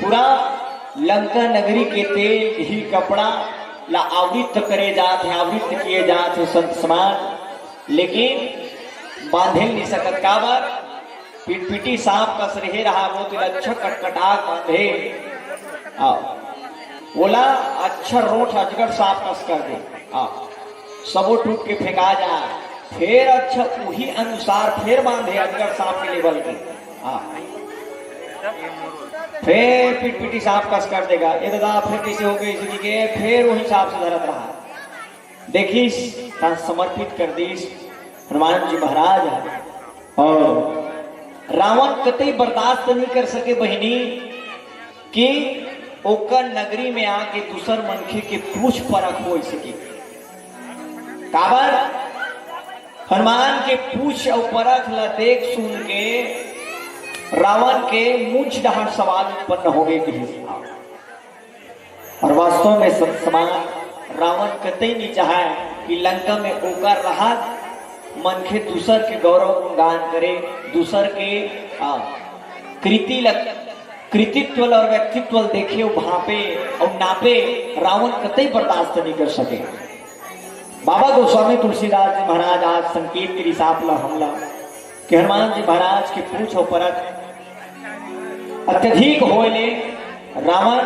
पूरा लंका नगरी के तेल घी कपड़ा ला आवृत करे जात हे, आवृत किए जात हे संत समाज, लेकिन बांधे नहीं सकत। काबर? पिटपिटी सांप कस रहे रहा, वो तो अच्छा कटकटाक बांधे। आओ, बोला अच्छा रोट अजगर सांप कस कर दे। आओ, सबो टूट के फेंका जा। फेर अच्छा उही अनुसार फेर बांधे अजगर सांप के लेवल के। हाँ। फेर पिटपिटी सांप कस कर देगा। ये दादा फेर कइसे हो गई इसी के? फेर वही सांप से धरत रहा। देखिस, तन समर्पित कर दीस हनुमान जी महाराज। और रावण कतई बर्दाश्त नहीं कर सके बहिनी कि ओकर नगरी में आके दूसर मनखे के पूछ परख हो सके। काबर? हनुमान के पूछ अउ परख ला देख सुन के रावण के मुछ डहार सवाल उत्पन्न हो गए कहिस। और वास्तव में संत समाज, रावण कतई नहीं चाहे कि लंका में ओकर रहत मनखे दूसर के गौरव गुणगान करे, दूसर के, आ, कृति ल, कृतित्व ल और व्यक्तित्व ल देखे, भापे और नापे। रावण कतई बर्दाश्त नहीं कर सके। बाबा गोस्वामी तुलसीदास जी महाराज आज संकेत के रिसाप ल हमला कि हनुमान जी महाराज के पूछ अउ परख अत्यधिक होय ले रावण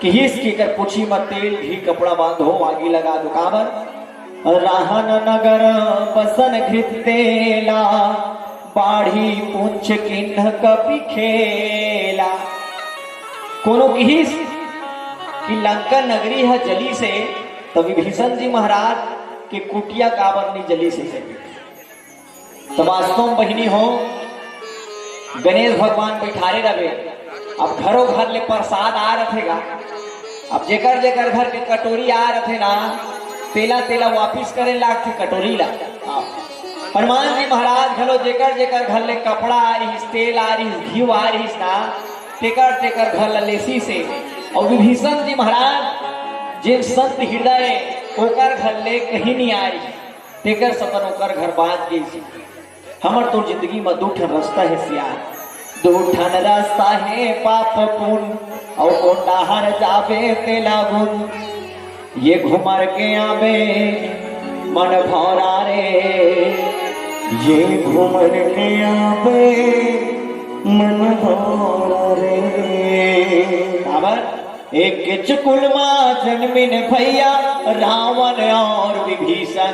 किहिस कि एकर पूछी म तेल घी कपड़ा बांधो, आगी लगा दो। काबर? राहन नगर बसन घृत तेला, बाढ़ी पूंछ किन्ह कपि खेला। कोनो किहिस कि लंका नगरी ह जली से, त विभीषण जी महाराज के कुटिया काबर नहीं जली से? तो वास्तव में बहिनी हो, गणेश भगवान बैठारे रहे। अब घरों घर ले प्रसाद आ रथे गा। अब जेकर जेकर घर के कटोरी आ रथे ना, तेला तेला वापिस करे लागथे कटोरी ला। हाँ। हनुमान जी महाराज घलो जेकर जेकर घर ले कपड़ा आ रहिस, तेल आ रहिस, घीव आ रहिस ना, तेकर तेकर घर ला लेसी से। और विभीषण जी महाराज जेन संत हृदय, ओकर घर ले कहीं नहीं आ रहिस। तेकर सतन ओकर घर बाज गइस। हमर तो जिंदगी म दू ठन रास्ता हे सिया, दू ठन रास्ता हे पाप पुन, अउ कोन डाहर जाबे तेला गुन। ये घुमर के आबे मन भौरा रे, ये घुमर के आबे मन भौरा रे। काबर? एक चुकुल मा जन्मिन भैया रावण और विभीषण।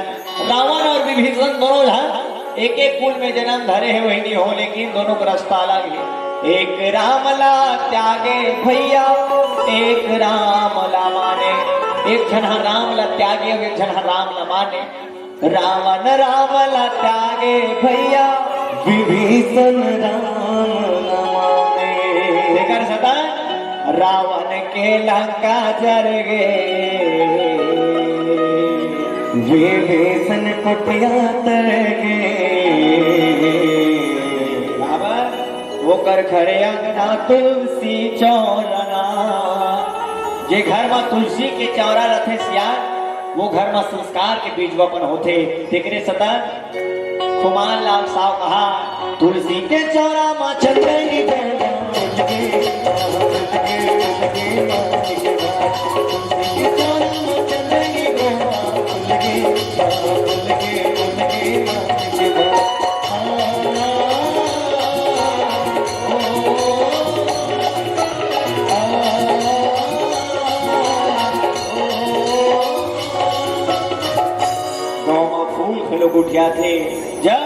रावण और विभीषण दोनों झन एक एक कुल में जन्म धरे हे, वही नहीं हो, लेकिन दोनों का रास्ता अलग है। एक राम ला त्यागे भैया, एक राम ला माने। एक झन हा राम ला त्यागे, एक झन हा राम ला माने। रावण राम ला त्यागे भैया, विभीषण राम ला माने। तेकर सतन रावण के लंका जर गे, विभीषण कुटिया तर गे। बाबा, ओकर घरे अंगना तुलसी चौरना। जे घर म तुलसी के चौरा रथे सियान, वो घर म संस्कार के बीज वपन होथे। तेकरे सेती खुमान लाल साव कहा, तुलसी के चौरा म चंदनी गोंदा फूल गे, फूल गे, फूल गे, फूल गे, तुलसी के चौरा म चंदनी गोंदा फूल गे, फूल गे, फूल गे, फूल गे। गाँव म फूल घलो गोठियाथे। जब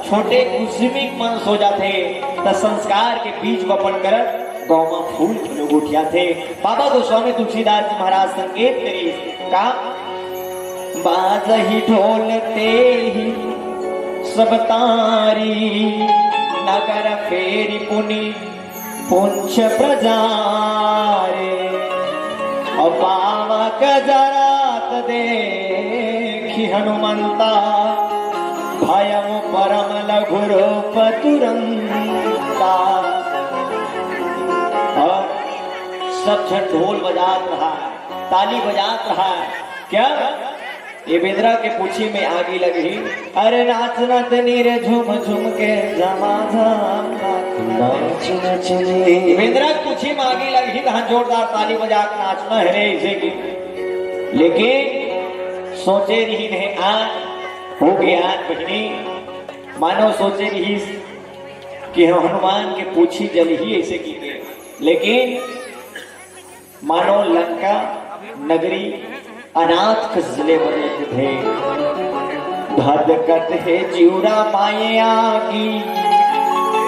छोटे कुसुमिक मन सो जाथे, त संस्कार के बीज वपन करत गाँव म फूल घलो गोठियाथे। बाबा गोस्वामी तुलसीदास जी महाराज संकेत करिस का, बाजहि ढोल तेहि सब तारी, नगर फेरि पुनि पुंछ प्रजारे। और पावक जरात देखि हनुमंता, भयउ परम लघु रूप तुरंता। और सब झन ढोल बजात रहा है, ताली बजात रहा है। क्या? ये बेंदरा के पूछी में आगी लगही। अरे नाच नाच नी रे झूम झूम के, झमा झम नाच नाच। नाच नाच नी। बेंदरा के पूछी में आगी लगही, तहाँ जोरदार ताली बजा के नाचना है रे, इसे की। लेकिन सोचे रहिन हे आज, हो गया आज बहिनी, मानो सोचे रहिस कि हम हनुमान के पूछी जलही ऐसे की के। लेकिन मानो लंका नगरी अनाथ कस जले बर लगिथे। धधकत हे जिउरा माये आगी,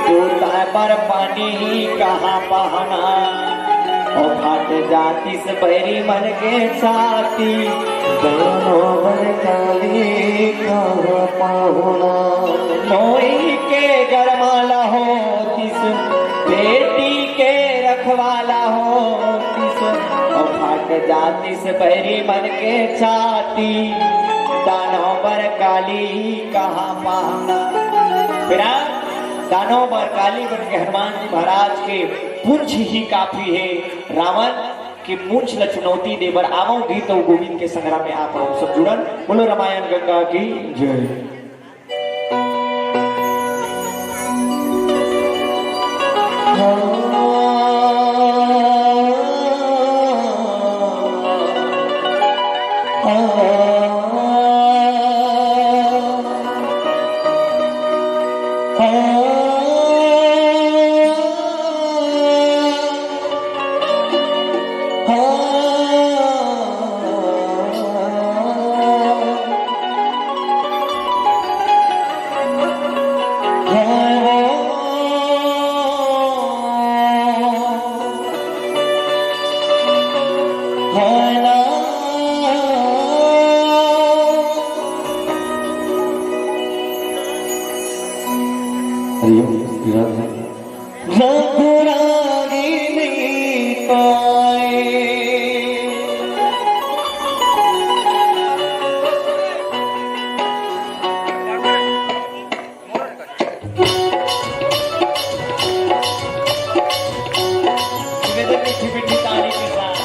तू ताय बर पानी ही कहाँ पाहना। ओ फट जातिस बैरी मन के छाती, दानव बर काली कहाँ पाहुना। नोई के गरमाला होतिस, बेटी के रखवाला होतिस, ओ फट जातिस बैरी मन के छाती, दानव बर काली कहाँ पाहुना। फिर दानव बर काली बन के हनुमान जी महाराज के पूंछ ही काफी है। रावण के पूंछ ल चुनौती दे बर आवव गीत अउ गोविंद के संग्राम में आप सब जुड़न। बोलो रामायण गंगा की जय। हरिओम, श्री राधे। रघुराई नहीं पाए। निवेदन मीठी मीठी ताली के साथ।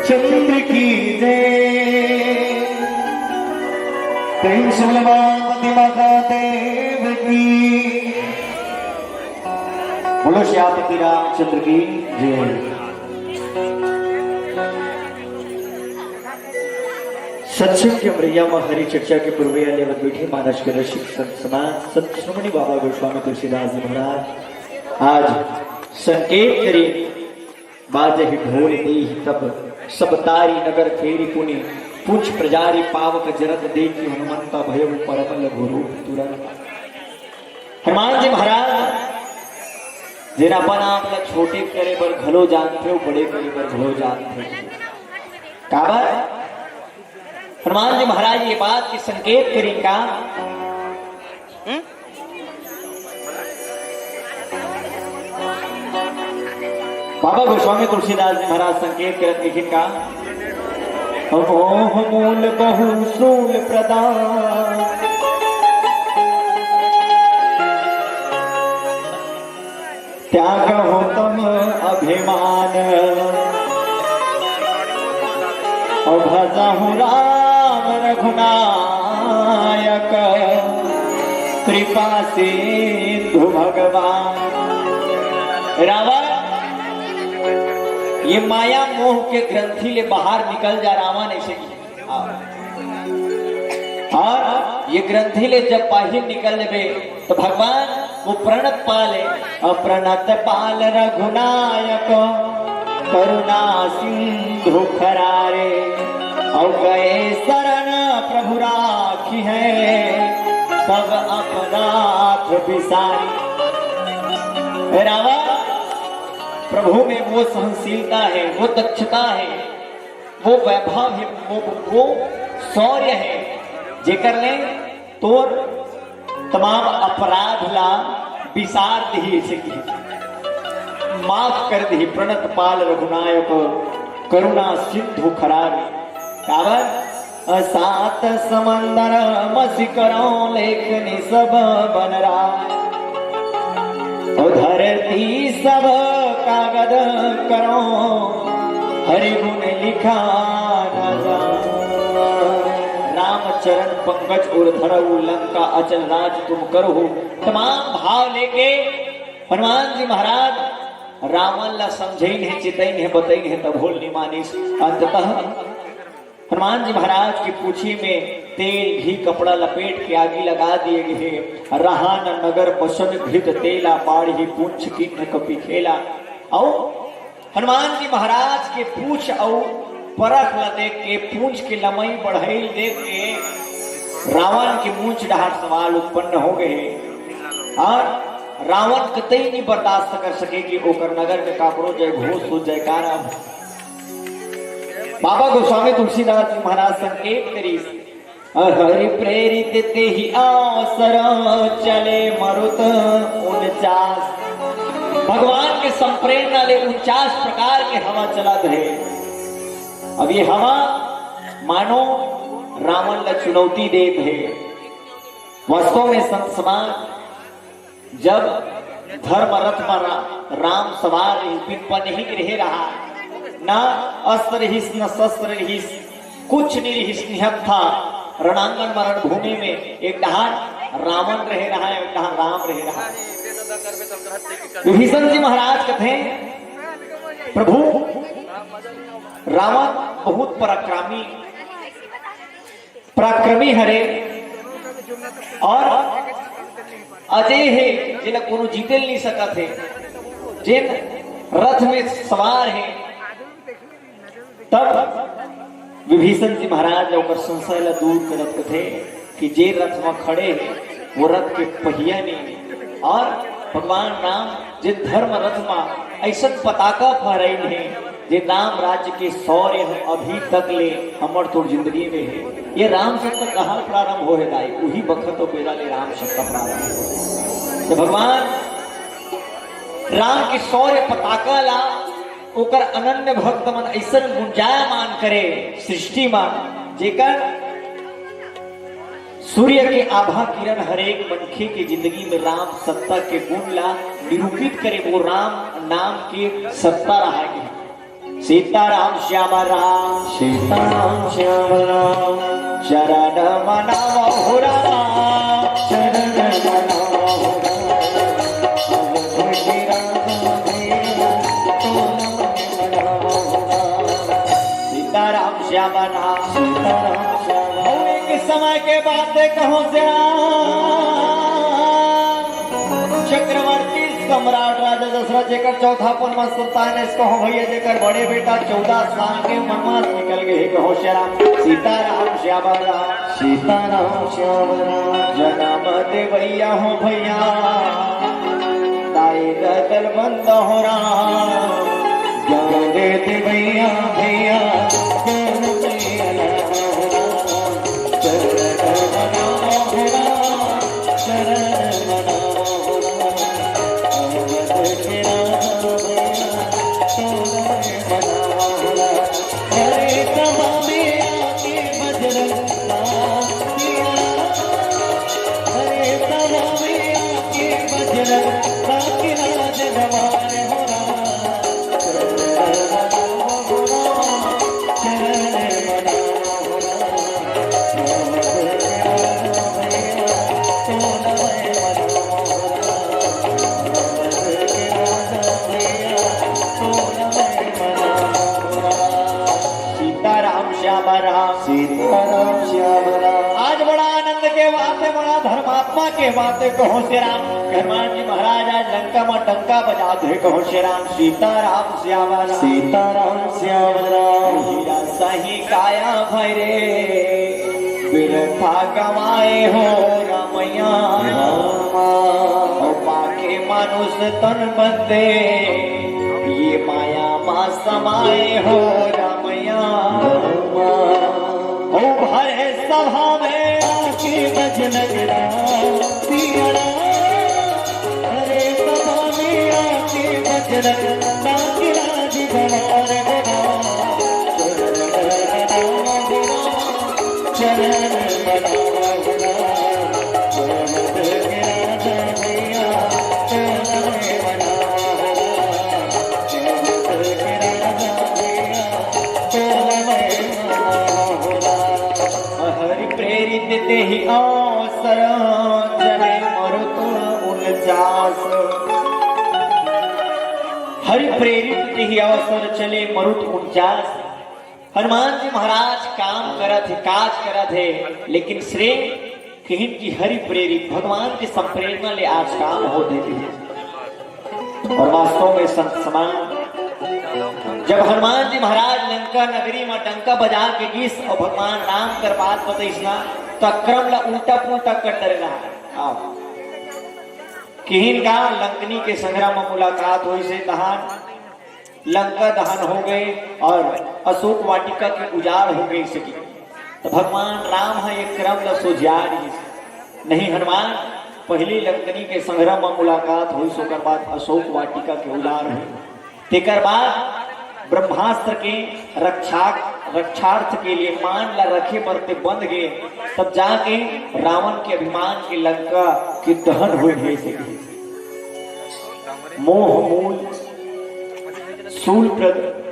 चंद्र की जय। प्रेम से बोले बाबा महादेव की। बोलो श्यामपति रामचंद्र की जय। सत्संग के अमरैया में हरि चर्चा के पुरवैया लेवत बैठे मानस के रसिक संत समाज संत शिरोमणि बाबा गोस्वामी तुलसीदास जी महाराज आज संकेत करी बाजहि ढोल देहि तब सब तारी नगर फेरि पुनि पुंछ प्रजारि पावक जरत देखि हनुमंता भयउ परम लघु रूप तुरंत। हनुमान जी महाराज जेन अपन आप ला छोटे करे बर घलो जानथे, बड़े करे बर घलो जानथे। काबर? हनुमान जी महाराज ये बात के संकेत करिन का? बाबा गोस्वामी तुलसीदास जी महाराज संकेत करत लिखिन का? मोह मूल बहु सूल प्रदान त्यागहु तम अभिमान। अउ भजहु राम रघुनायक कृपा सिंधु भगवान। रावण ये माया मोह के ग्रंथि ले बाहर निकल जा रावण, ऐसे की। और ये ग्रंथि ले जब बाहिर निकल लेबे तो भगवान वो प्रणत पाल है। और प्रणत पाल रघुनायक करुणा सिंधु खरारे। और गए शरण प्रभु राखी है सब अपराध बिसारे। रावण प्रभु में वो सहनशीलता है, वो दक्षता है, वो वैभव है, वो, वो शौर्य है, जेकर ले तोर तमाम अपराध ला बिसार दिही, सिद्धि माफ कर दिही। प्रणत पाल रघुनायक करुणा सिंधु खरारे। काबर? सात समंदर मसि करौं लेखनि सब बनराय। ओ धरती सब कागद करौं हरि गुण लिखा न जाय। राम चरण पंकज उर धरऊ, लंका अचल राज तुम करहु। तमाम भाव लेके हनुमान जी महाराज रावण ला समझइन हे, चितइन हे, बतइन हे, तभो ल नि मानिस। अंततः हनुमान जी महाराज के पूछी में तेल, घी, कपड़ा लपेट के आगी लगा दिए गए हे। रहा न नगर बसन घृत तेला, बाढ़ी पूंछ किन्न कपि खेला। अउ हनुमान जी महाराज के पूछ अउ परख ला देख के, पूंछ के लमई बढ़ई देख के रावण के मूंछ डहार सवाल उत्पन्न हो गए हे। अउ रावण कतई नि बर्दाश्त कर सके कि ओकर नगर में काकरो जय घोष हो, जयकारा हो। बाबा गोस्वामी तुलसीदास जी महाराज संकेत करिस, हरि प्रेरित तेहि अवसर, चले मरुत उनचास। भगवान के संप्रेरणा ले उनचास प्रकार के हवा चलत हे। अब ये हवा मानो रावण ला चुनौती देत हे। वास्तव में संत समाज, जब धर्म रथ म रा-, राम सवार रहिस, बिन पनही के रहे रहा, ना अस्त्र रहिस, न शस्त्र रहिस, कुछ नहीं रहिस, निहत्था रणांगण म, रणभूमि में एक डहार रावण रहे रहा, एक डहार राम रहे रहा। विभीषण जी महाराज कथे, प्रभु, रावण बहुत पराक्रमी, पराक्रमी हरे अउ अजय हे, जेला कोनो जीते ल नहीं सकत हे, जेन रथ में सवार हे। तब विभीषण जी महाराज ओकर संशय ला दूर करत कथे कि जे रथ में खड़े हे, वो रथ के पहिया नहीं हे। अउ भगवान राम जे धर्म रथ मा अइसन पताका फहराइन हे, जे राम राज्य के शौर्य ह अभी तक ले हमर तोर जिंदगी में हे। ये राम शब्द कहाँ प्रारंभ होहे दाई? उही बखत तो बेरा ले राम शब्द प्रारंभ होहे। तो भगवान राम के शौर्य पताका ला ओकर अनन्य भक्त मन अइसन गुंजायमान करे सृष्टि मा, जेकर सूर्य के आभा किरण हरेक मनखे के जिंदगी में राम सत्ता के गुण ला निरूपित करे, वो राम नाम के सत्ता रहा के। सीताराम श्याम राम, सीताराम श्याम राम, शरण मनावहु राम, शरण मनावहु राम। अवध के राजा भैया, तोला मैं मनावहु राम। सीताराम श्याम राम, सीताराम श्याम राम। अउ एक समय के बात कहो श्याम, चक्रवर्ती सम्राट राजा दशरथ जेकर चौथापन म सुल्तान हे, कहो भैया, जेकर बड़े बेटा चौदह साल के वनवास निकल गए हे, कहो श्याम, सीताराम श्याम राम। सीताराम श्याम राम। जनम देवैया हो भैया, ताई दतल बंद हो राम। ज्ञान दे देवैया भैया, ज्ञान दे देवैया हो राम। शरण मनावहु राम, शरण मनावहु राम। अवध के राजा भैया, तोला मैं मनावहु राम। हरे सभा में आके बजरंग नाम दिया। हरे सभा में आके बजरंग नाम के राज गवार हो राम। सीताराम श्याम राम। सीताराम श्याम राम। आज बड़ा आनंद के बात हे, बड़ा धर्मात्मा के बात हे। कहो श्री राम, हनुमान जी महाराज आज लंका में डंका बजात हे। कहो श्री राम, सीताराम श्याम राम। सीताराम श्याम राम। हीरा सही काया भैरे, बिरथा गवाए हो रमैया। रामा। ओ पाके मानुष तन बंदे, ये माया मा समाए हो रमैया। रामा। ओ भरे सभा में आके बजरंग नाम दिया। अरे सभा में आके बजरंग नाम के राज गवार हो राम। चरण मनावहु राम। चरण मनावहु राम। चरण मनावहु राम। चरण मनावहु राम। चरण मनावहु राम। हरि प्रेरित अवसर चले मरुत उनचास। हरि प्रेरित तिहि अवसर चले मरुत उनचास। हनुमान जी महाराज काम करत हे, काज करत हे, लेकिन श्रेय किहिन कि हरि प्रेरित, भगवान के संप्रेरणा ले आज काम होत हे। और वास्तव में संत समाज, जब हनुमान जी महाराज लंका नगरी में डंका बजा के गिस और भगवान राम कर बात बतइस ना, तो क्रम ला उल्टा पुल्टा कर डरे रहा। आओ। किहिन का लंकनी के संघरा में मुलाकात होइस हे, तहान लंका दहन हो गे और अशोक वाटिका के उजाड़ हो गे सके। तो भगवान राम ह एक क्रम ल सोझिया दिस। नहीं हनुमान, पहली लंकनी के संघरा म मुलाकात होइस, ओकर बाद अशोक वाटिका के उजाड़ होइस। तेकर बाद ब्रह्मास्त्र के रक्षा, रक्षार्थ के लिए मान ला रखे बर ते बंध गे, तब जाके रावण के अभिमान के लंका के दहन होए हे सके। मोह मूल सूल प्रद,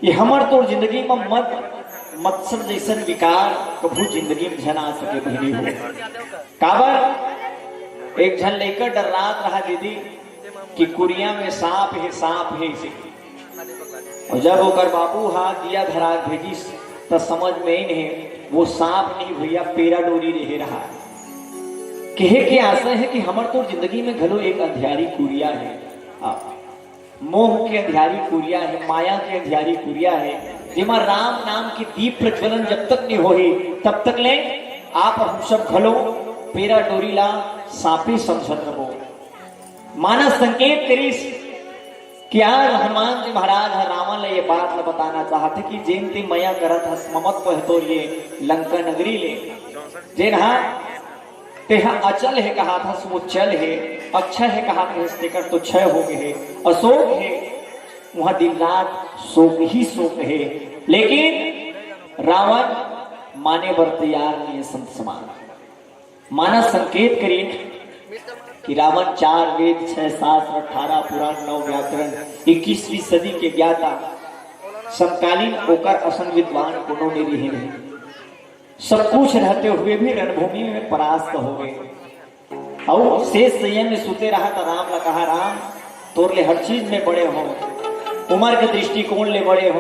ये हमर तोर जिंदगी में मद, मत्सर जैसन विकार कभू जिंदगी में झन आ सके बहिनी हो। काबर? एक झन लइका डर्रात रहा दीदी कि कुरिया में सांप हे, सांप हे इसे। और जब ओकर बाबू हा दिया धरा भेजिस, त समझ में आइन हे, वो सांप नहीं भैया, पेरा डोरी रहे रहा। कहे के आशय हे कि हमर तोर जिंदगी में घलो एक अंधियारी कुरिया हे। हाँ। मोह के अंधियारी कुरिया हे, माया के अंधियारी कुरिया हे, जेमा राम नाम के दीप प्रज्वलन जब तक नहीं होही, तब तक ले आप हम सब घलो पेरा डोरी ला सांपे समझत रहो। मानस संकेत करिस कि आज हनुमान जी महाराज ह रावण ला ये बात ला बताना चाहत हे कि जेन ते मया करत हस ममत्व हे तोर ये लंका नगरी ले, जेन हा तेहा अचल हे कहात हस, वो चल हे, अक्षय हे कहात हस, तेकर तो क्षय हो गे हे, अशोक हे, वहाँ दिन रात शोक ही शोक हे। लेकिन रावण माने बर तैयार नहीं हे संत समाज। मानस संकेत करिन कि रावण चार वेद, छह शास्त्र, अठारह पुराण, नौ व्याकरण, इक्कीसवीं सदी के ज्ञाता, समकालीन ओकर असन विद्वान कोनो नहीं रहे नहीं। सब कुछ रहते हुए भी रणभूमि में परास्त हो गे। अउ शेष शय्या में सुते रहा त राम ला कहा, "राम, तोर ले हर चीज में बड़े हो, उम्र के दृष्टिकोण ले बड़े हो,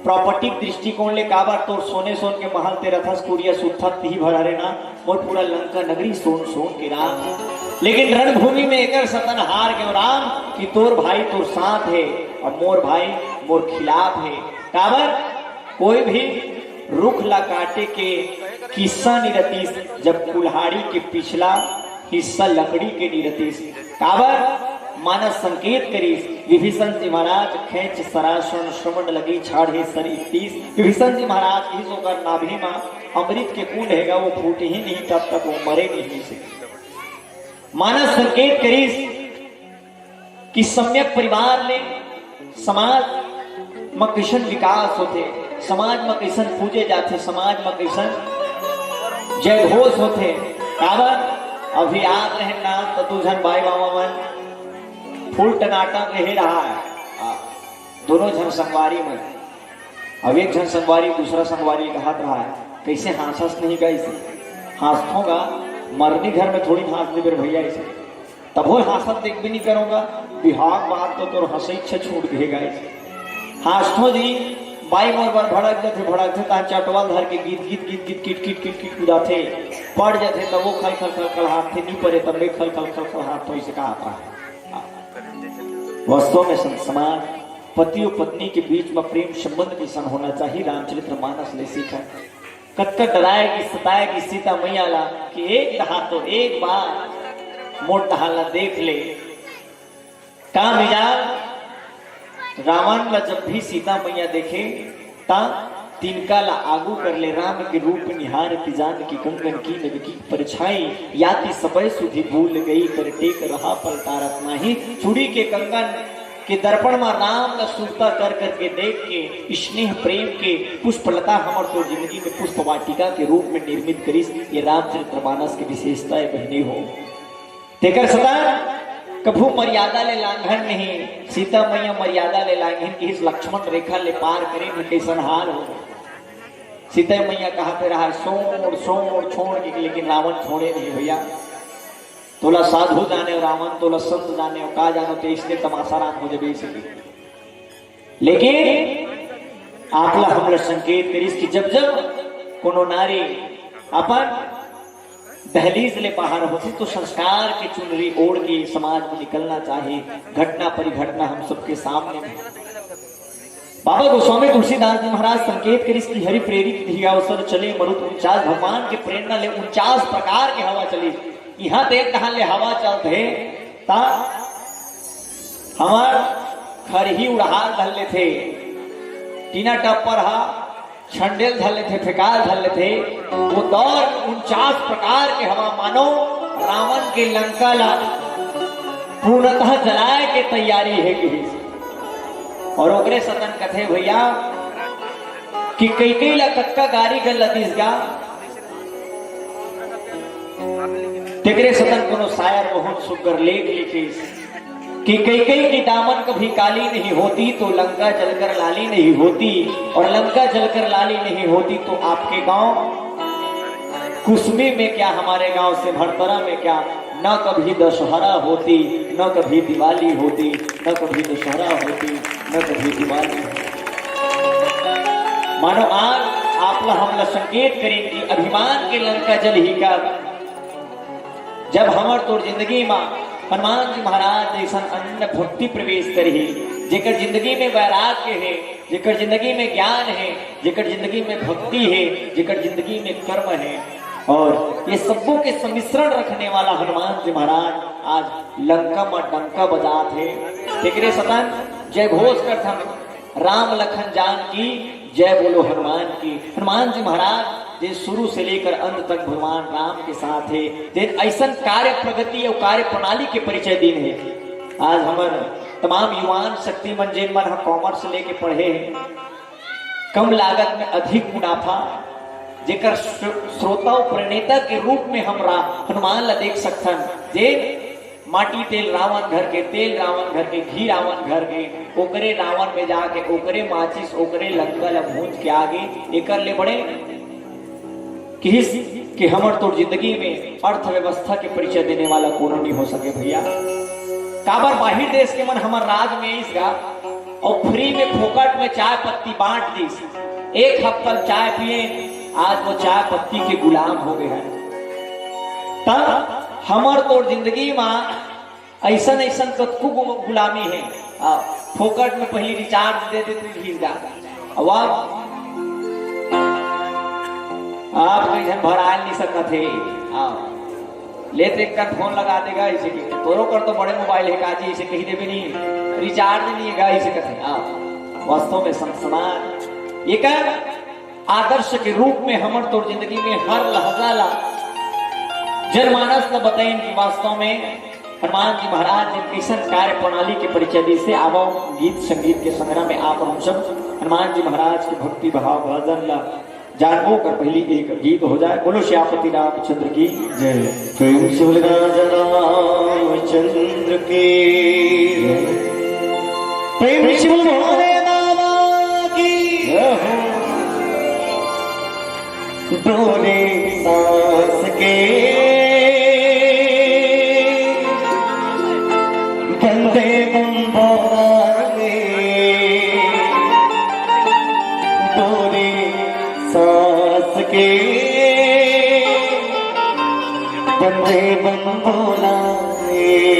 प्रॉपर्टी के दृष्टिकोण ले, काबर तोर सोने सोन के महल ते रथस, कुरिया सुत्थत तिही भर हरे ना, मोर पूरा लंका नगरी सोन सोन के राम।" लेकिन रणभूमि में एकर सतन हार गे राम कि तोर भाई तोर साथ हे और मोर भाई मोर खिलाफ हे। काबर? कोई भी रुख ला काटे के किस्सा नहीं रतिस, जब कुल्हाड़ी के पिछला हिस्सा लकड़ी के नहीं रतिस। काबर? मानस संकेत करिस, विभीषण जी महाराज खेंच सरासन श्रवण लगी छाड़े सर इकतीस। विभीषण जी महाराज की ओकर नाभि मा अमृत के कुंड हेगा, वो फूट ही नहीं, तब तक वो मरे नहीं से। मानस संकेत करिस कि सम्यक परिवार ले समाज म कइसन विकास होथे, समाज म कइसन पूजे जाथे, समाज म कइसन जय घोष होथे। काबर अभी आत रहे ना त दू झन बाई बाबा मन फुल टनाटन रहे रहा है। आ, दोनों झन संगवारी मन, अब एक झन संगवारी दूसरा संगवारी कहत रहा है, "कैसे हाँसस नहीं गा इसे?" हाँसथों गा, मरनी घर में थोड़ी हाँस दे बेर भैया इसे। तभो हाँसत देखबे नहीं करोगा, बिहाव बात तो तोर हंसई इच्छा छूट गए गाइस। हाँसथो जी, बाई मोर बर भड़क जथे, भड़क थे, तहाँ चटवल धर के गीत, गीत, गीत, गीत, किट, किट, किट, किट कुदाथे, पड़ जथे, तब वो खल, खल, खल, खल हाथ थे, नहीं पड़े, तब मैं खल, खल, खल, खल हाथ थे, इसे कहा था। वास्तव में संत समाज, पति और पत्नी के बीच में प्रेम संबंध कैसन होना चाहिए, रामचरित्र मानस ले सीखा। कतका डराए कि सताए कि सीता मैया ला कि एक दहा तो एक बार मोर डहा ला देख ले। का मिजाल रावण ला जब भी सीता मैया देखे ता तिनका ला आगू कर ले। राम के रूप निहार ती जानकी कंगन कीनन की परछाई। या ती सबय सुधि भूल गई कर टेक रहा पलटारत नाही। चूड़ी के कंगन के दर्पण मा राम ला सुरता कर करके देख के स्नेह प्रेम के पुष्पलता हमर तो जिंदगी में पुष्प वाटिका के रूप में निर्मित करिस। ये रामचरित्र मानस के विशेषता है बहिनी हो। तेकर सता कभू मर्यादा ले लांघन नहीं, सीता मैया मर्यादा ले लांघिन कि इस लक्ष्मण रेखा ले पार करे में कैसन हाल हो। सीता मैया कहाथे रहा, "छोड़, छोड़, छोड़ के," लेकिन रावण छोड़े नहीं भैया। तोला साधु जाने रावण, तोला संत जाने, का जानो ते इसलिए तमाशाराम हो जबे इसलिए। लेकिन आपला हमला संकेत करिस कि जब जब कोनो नारी अपन दहलीज ले बाहर होथे तो संस्कार के चुनरी ओढ़ के समाज में निकलना चाहिए। घटना परिघटना हम सबके सामने में। बाबा गोस्वामी तुलसीदास जी महाराज संकेत करिस कि हरि प्रेरित धिया अवसर चले मरुत उनचास, भगवान के प्रेरणा ले उनचास प्रकार के हवा चली। इहां तो एक डहान ले हवा चलथे, ता हमर खरही उड़ार धर लेथे, टीना टप्पर हा छंडेल धर लेथे, फेकाल धर लेथे। वो दौर उनचास प्रकार के हवा मानो रावण के लंका ला पूर्णतः जलाए के तैयारी हे किहिस। और ओकरे सतन कथे भैया कि कैकेयी ला कतका गारी गलत दिस गा। तेकरे सतन कोनो शायर बहुत सुग्घर लेख लिखिस कि कैकेयी की दामन कभी काली नहीं होती तो लंका जलकर लाली नहीं होती, और लंका जलकर लाली नहीं होती तो आपके गांव कुसमी में क्या, हमारे गांव सिमरतरा में क्या, न कभी दशहरा होती, न कभी दिवाली होती, न कभी दशहरा होती, न कभी दिवाली होती। मानो आज आपला हमला संकेत करें कि अभिमान के लंका जलही का। जब हमर तोर जिंदगी मा हनुमान जी महाराज जैसन अनन्य भक्ति प्रवेश करही, जेकर जिंदगी में वैराग्य हे, जेकर जिंदगी में ज्ञान हे, जेकर जिंदगी में भक्ति हे, जेकर जिंदगी में कर्म हे, और ये सबों के सम्मिश्रण रखने वाला हनुमान जी महाराज आज लंका मा डंका बजात हे। तेकरे सतन जय घोष करथन, "राम लखन जानकी जय बोलो हनुमान की।" हनुमान जी महाराज जे शुरू से लेकर अंत तक भगवान राम के साथ हे, जे ऐसन कार्य प्रगति और कार्य प्रणाली के परिचय दीन हे। आज हमर तमाम युवान शक्ति मन, जेन मन ह कॉमर्स लेके पढ़े हे, कम लागत में अधिक मुनाफा, जेकर स्रो-, स्रोता और प्रणेता के रूप में हम रा-, हनुमान ला देख सकथन, जे माटी तेल रावण घर के, तेल रावण घर के, घी रावण घर के, ओकरे रावण में जाके, ओकरे माचिस, ओकरे लंका ला भूंज के आगे, एकर ले बड़े किहिस कि हमर तोर जिंदगी में अर्थव्यवस्था के परिचय देने वाला कोनो नहीं हो सके भैया। काबर बाहिर देश के मन हमर राज में आइस गा और फ्री में फोकट में चाय पत्ती बांट दिस। एक हफ्ता चाय पिए, आज वो चाय पत्ती के गुलाम हो गए हैं। तब हमर तोर जिंदगी मा ऐसन ऐसन कतको गु-, गुलामी हे। आ, फोकट में पहली रिचार्ज दे देते भीड़ गा। अब आप, आप कहीं भराल नहीं सकत हे। आ, लेते एक कर फोन लगा देगा इसे कि तोरो कर तो बड़े मोबाइल हे काजी, इसे कही देवे नहीं, रिचार्ज नहीं है गा इसे कथे। आ, वास्तव में संस्कार ये का आदर्श के रूप में हमर तोर जिंदगी में हर लहजा ला जनमानस ला बताइन कि वास्तव में हनुमान जी महाराज जी कैसन कार्य प्रणाली के परिचय दी से। आवो गीत संगीत के संग्रह में आप हम सब हनुमान जी महाराज के भक्ति भाव भजन ला जानबो कर पहली एक गीत हो जाए। बोलो श्यापति रामचंद्र की जय। प्रेम से बोले राजा रामचंद्र की जय। प्रेम से बोले भोले बाबा की जय हो। डोले सांस के बंदे बंदोरा ने, डोले सांस के बंदे बंदोरा ने।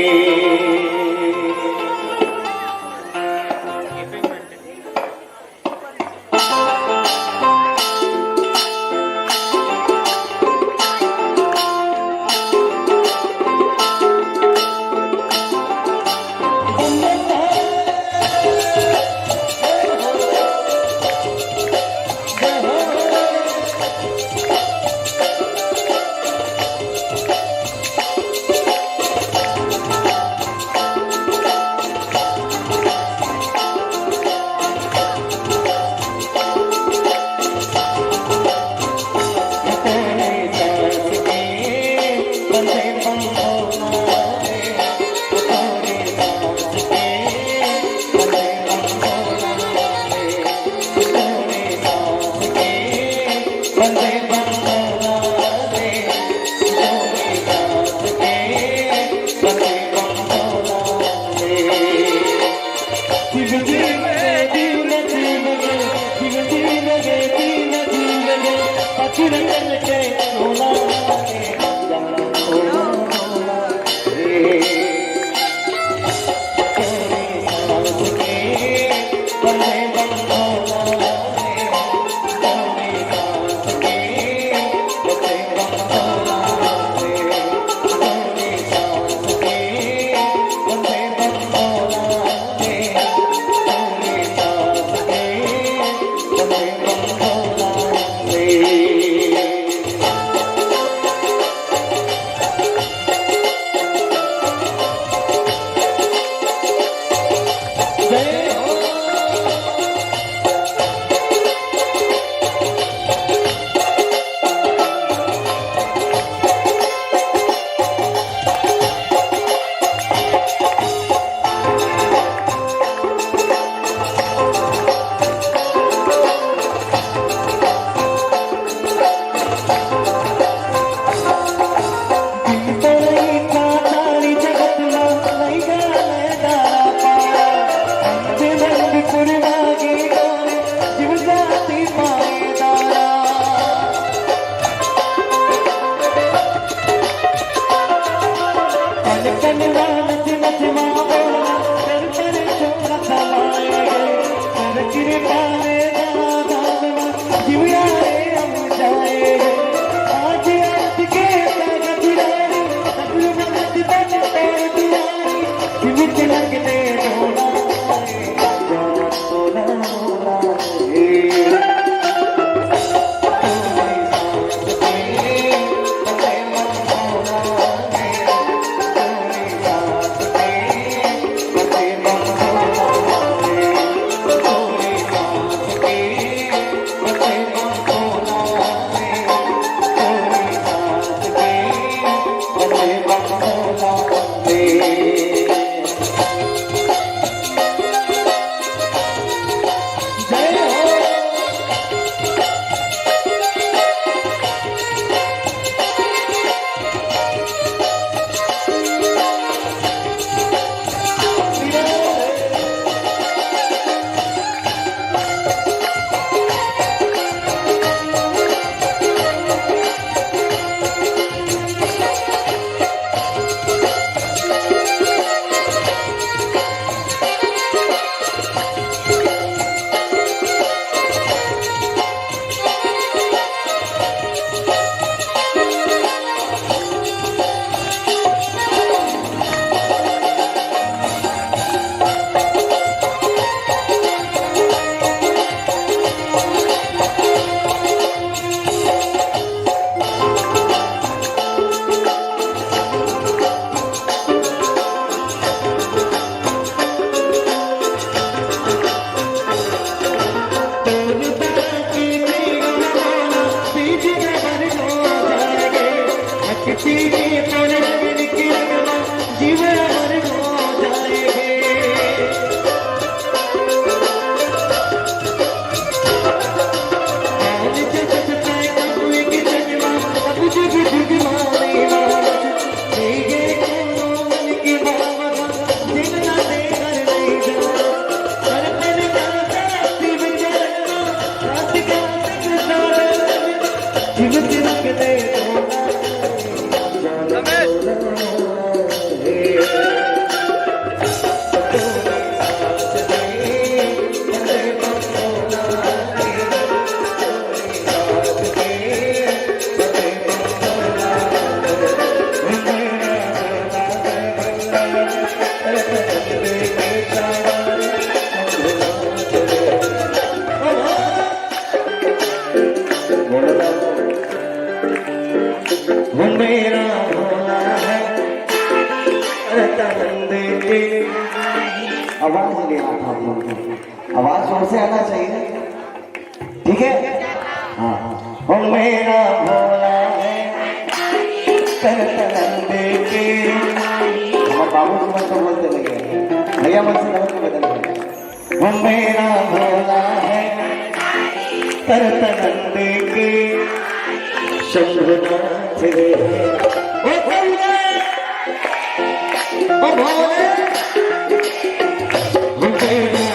वो मेरा भोला है, करता नंद के। आवाज नहीं आ पा रही है। आवाज जोर से आना चाहिए, ठीक है? हाँ। वो मेरा भोला है, करता नंद के। हमारे बाबू जी मन तो बोलते नहीं है, भैया मन से नमन के बदल है। वो मेरा भोला है, करता नंद के शंभुनाथ रे। ओ भोले, ओ भोले, वो मेरा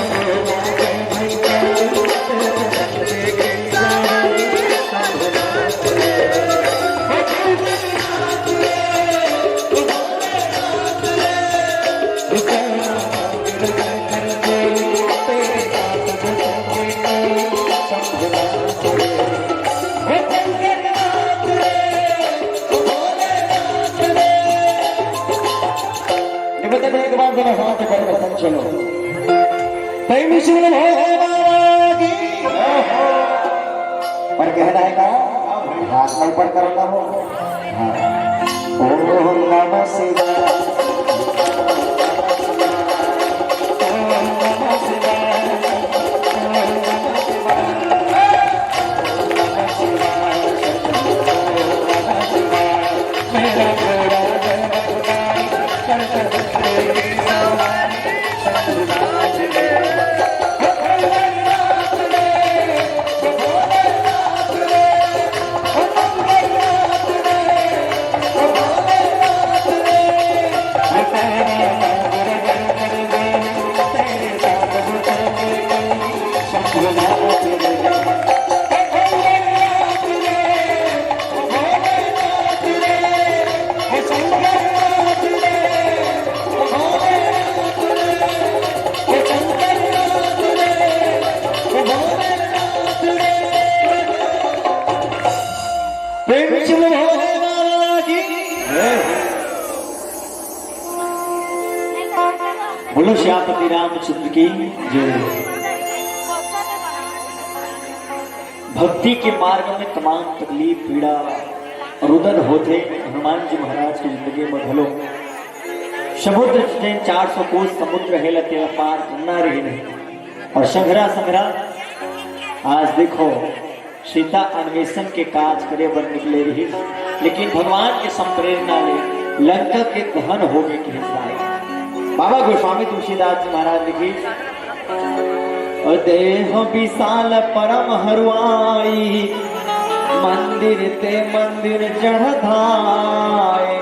प्रेम से बोलो भोले बाबा की। और कहना है का? हाथ में ऊपर करो ना हो। हाँ। ओम नमः शिवाय। प्रेम से बोलो भोले बाबा की। बोलो श्यामपति रामचंद्र की जय। भक्ति के मार्ग में तमाम तकलीफ, पीड़ा, रुदन होथे। हनुमान जी महाराज की जिंदगी में घलो समुद्र जैन चार सौ कोस समुद्र हे ला, तेला पार करना रहिन हे। और संघरा संघरा आज देखो, सीता अन्वेषण के काज करे बर निकले रहिस, लेकिन भगवान के संप्रेरणा ले लंका के दहन होगे कहिस हे। बाबा गोस्वामी तुलसीदास जी महाराज लिखिस, "देह विशाल परम हरुआई, मंदिर ते मंदिर चढ़ धाए।"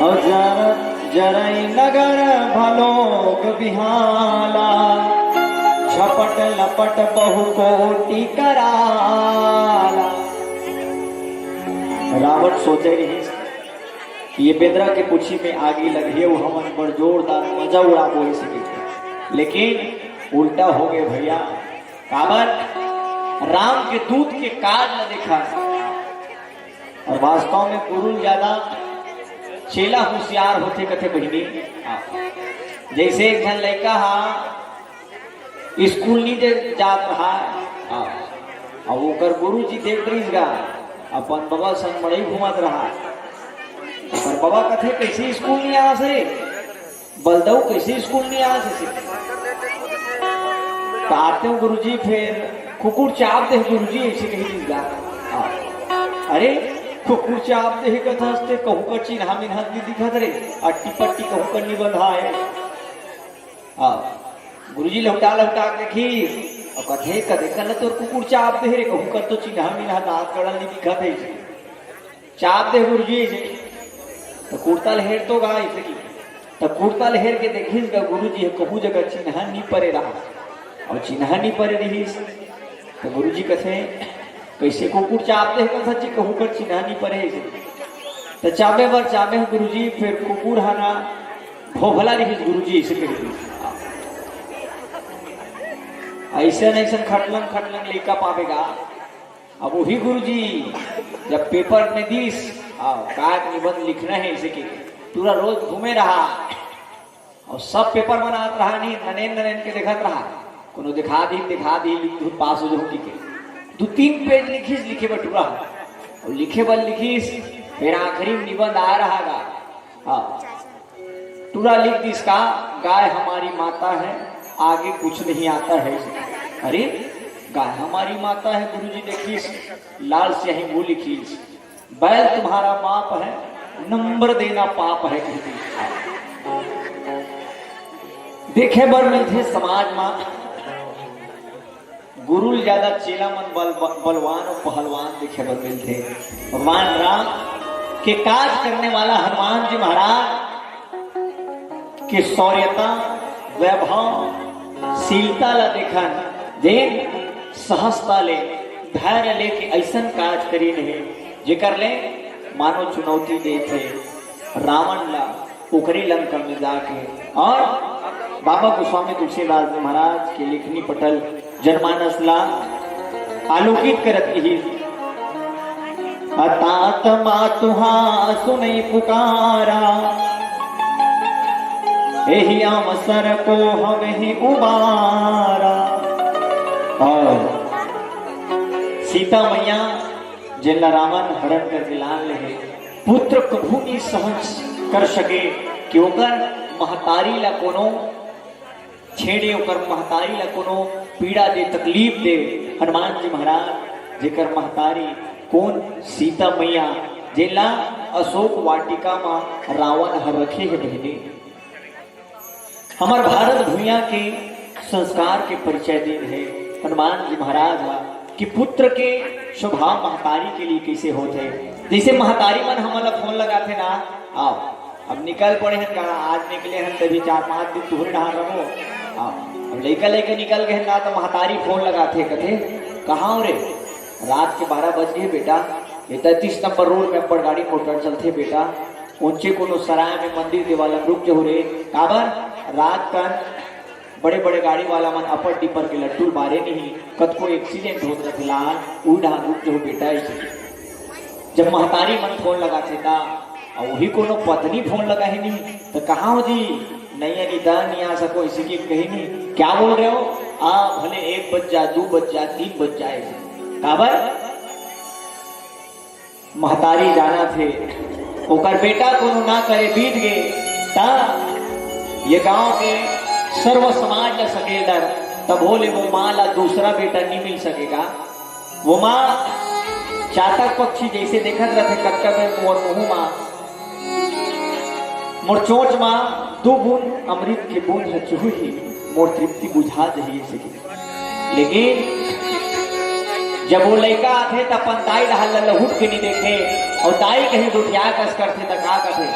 और जर जरई नगर भलोक बिहाला, झपट लपट बहु कोटि कराला। रावण सोचे रहिस कि ये बेंदरा के पूछी में आगी लगही, वो हमन बड़ जोरदार मजा उड़ाबो इसे, लेकिन उल्टा होगे भैया। काबर? राम के दूत के काज ल देखा। और वास्तव में गुरु ज्यादा चेला होशियार होथे कथे बहिनी। हाँ। जैसे एक झन लइका हा स्कूल नहीं दे जात रहा, हाँ। अब ओकर गुरु जी देख रहिस गा, अपन बबा संग मड़ई घूमत रहा। ओकर बबा कथे, "कैसे स्कूल नहीं आस रे? बलदऊ कैसे स्कूल नहीं आस?" ऐसे कहते हो गुरुजी, फिर कुकुर चाप दे गुरुजी, ऐसे कही दीदा। हाँ। अरे, कुकुर चाप दे कथस ते कहूँ का चिन्हा मिन्हा नहीं दिखत रे, अट्टी पट्टी कहूँ का नहीं बंधा है। हाँ। गुरुजी लहुटा लहुटा के देखी, और कथे, "कदे कल तोर कुकुर चाप दे रे, कहूँ का तो चिन्हा मिन्हा दांत गड़ल नहीं दिखत है।" चाप दे गुरुजी जी। तो कुर्ता ल हेर तो गा ऐसे की। तो कुर्ता ल हेर के देखिस गा गुरुजी ह कहूँ जगह चिन्हा नी परे रहा। और चिन्हा नी परे रहिस। तो गुरुजी कथे, "कैसे कुकुर चाप दे कथस जी, कहूँ कर चिन्हा नी परे ऐसे।" तो चाबे बर चाबे ह गुरुजी, फिर कुकुर ह ना भोभला रहिस गुरुजी ऐसे कह दिस। ऐसे न ऐसे खटलंग खटलंग लइका पाबे गा। अब वही गुरुजी जब पेपर में दिस, हाँ, का निबंध लिखना है इसे के, पूरा रोज घूमे रहा और सब पेपर बनात रहा, नहीं ननेन ननेन के देखत रहा, कोनो दिखा दी, दिखा दी, लिख दूँ, पास हो जाऊँ के। दो तीन पेज लिखिस, लिखे बर टूरा, और लिखे बर लिखिस, फिर आखिरी में निबंध आ रहा गा। हाँ। टूरा लिख दिस का, "गाय हमारी माता है, आगे कुछ नहीं आता है।" अरे, "गाय हमारी माता है" गुरुजी लिखिस, लाल स्याही वो लिखिस, "बैल तुम्हारा बाप है, नंबर देना पाप है" कह दिस। देखे बर मिलथे समाज मा गुरु ले ज्यादा चेला मन बल-, बलवान और पहलवान देखे बर मिलथे। भगवान राम के काज करने वाला हनुमान जी महाराज के शौर्यता, वैभव, शीलता ला देखन, जेन सहजता ले, धैर्य लेके अइसन काज करीन हे, जेकर ले मानो चुनौती देत हे रावण ला। ओकरे लंका में जाके और बाबा गोस्वामी तुलसीदास जी महाराज के लेखनी पटल जनमानस ला आलोकित करत रही। अतात मातुहा सुनई पुकारा, यही अवसर को हम ही उबारा। और सीता मैया जेला रावण हरण करके लान ले हे, पुत्र कभू नहीं सहन कर सके कि ओकर महतारी ला कोनो छेड़े, ओकर महतारी ला कोनो पीड़ा दे, तकलीफ दे। हनुमान जी महाराज जेकर महतारी कोन? सीता मैया, जेला अशोक वाटिका म रावण हर रखे हे बहिनी। हमर भारत भुइयां के संस्कार के परिचय दे हे हनुमान जी महाराज हा कि पुत्र के स्वभाव महतारी के लिए कैसे होत हे। जैसे महतारी मन हमन ला फोन लगाथे ना, "आओ, अब निकल पड़े हन का, आज निकले हन, तभी चार पांच दिन तुहरे डहार रहो।" आओ, अब लइका लइका निकल गए ना, तो महतारी फोन लगाथे, कथे, "कहाँ हो रे? रात के बारह बज गए बेटा, ये तैंतीस नंबर रोड में अब्बड़ गाड़ी मोटर चलथे बेटा, ओंचे कोनो सराय में मंदिर देवाला में रुक जहू रे।" काबर? रात कन बड़े-बड़े गाड़ी वाला मन अपर डिपर के लट्टू ल बारे नहीं, कतको एक्सीडेंट होत रथे लाल, उही डहार रुक जहू बेटा, ऐसे। जब महतारी मन फोन लगाथे ता, अउ वही कोनो पत्नी फोन लगाही नहीं, तो कहाँ हो जी? नहीं, नहीं, दा नहीं आ सको, इसी की कही नहीं। क्या बोल रहे हो? आ, भले एक बज जा, दू बज जा, तीन बज जाए, काबर? महतारी जानथे, ओकर बेटा कोनो ना करे बीत गे, ता ये गांव के सर्व समाज ला सकेल डर, तभो ले वो माँ ला दूसरा बेटा नहीं मिल सकेगा। वो माँ चातक पक्षी जैसे देखत रथे, कतका बेर मोर मुंह मा, मोर चोंच मा दू बूंद अमृत के बूंद ह चुहही, मोर तृप्ति बुझा जही, ऐसे की। लेकिन जब वो लइका आथे, त अपन दाई डहार ल लहुट के नहीं देखे, अउ दाई कहीं गोठिया कस करथे, त का कथे,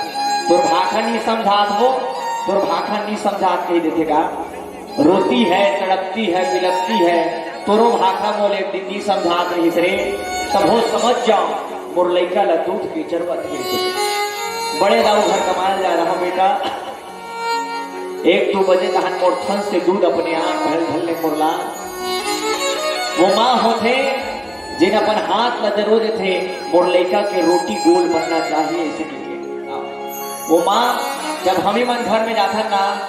"तोर भाखा नहीं समझात हो, तोर भाखा नहीं समझात," कही देथे का। "रोती है, तड़पती है, बिलपती है, तोरो भाखा मोले एक दिन नहीं समझात रहिस रे, तभो समझ जाओ, मोर लइका ल दूध के जरूरत हे।" बड़े दाऊ घर कमाए ल जा रहा बेटा, एक दू बजे तहन मोर थन से दूध अपने आप भल भल ले मोर ला। वो माँ होथे, जेन अपन हाथ ला जरो देथे, "मोर लइका के रोटी गोल बनना चाहिए," ऐसे कहिके। वो माँ, जब हमी मन घर में जाथन ना,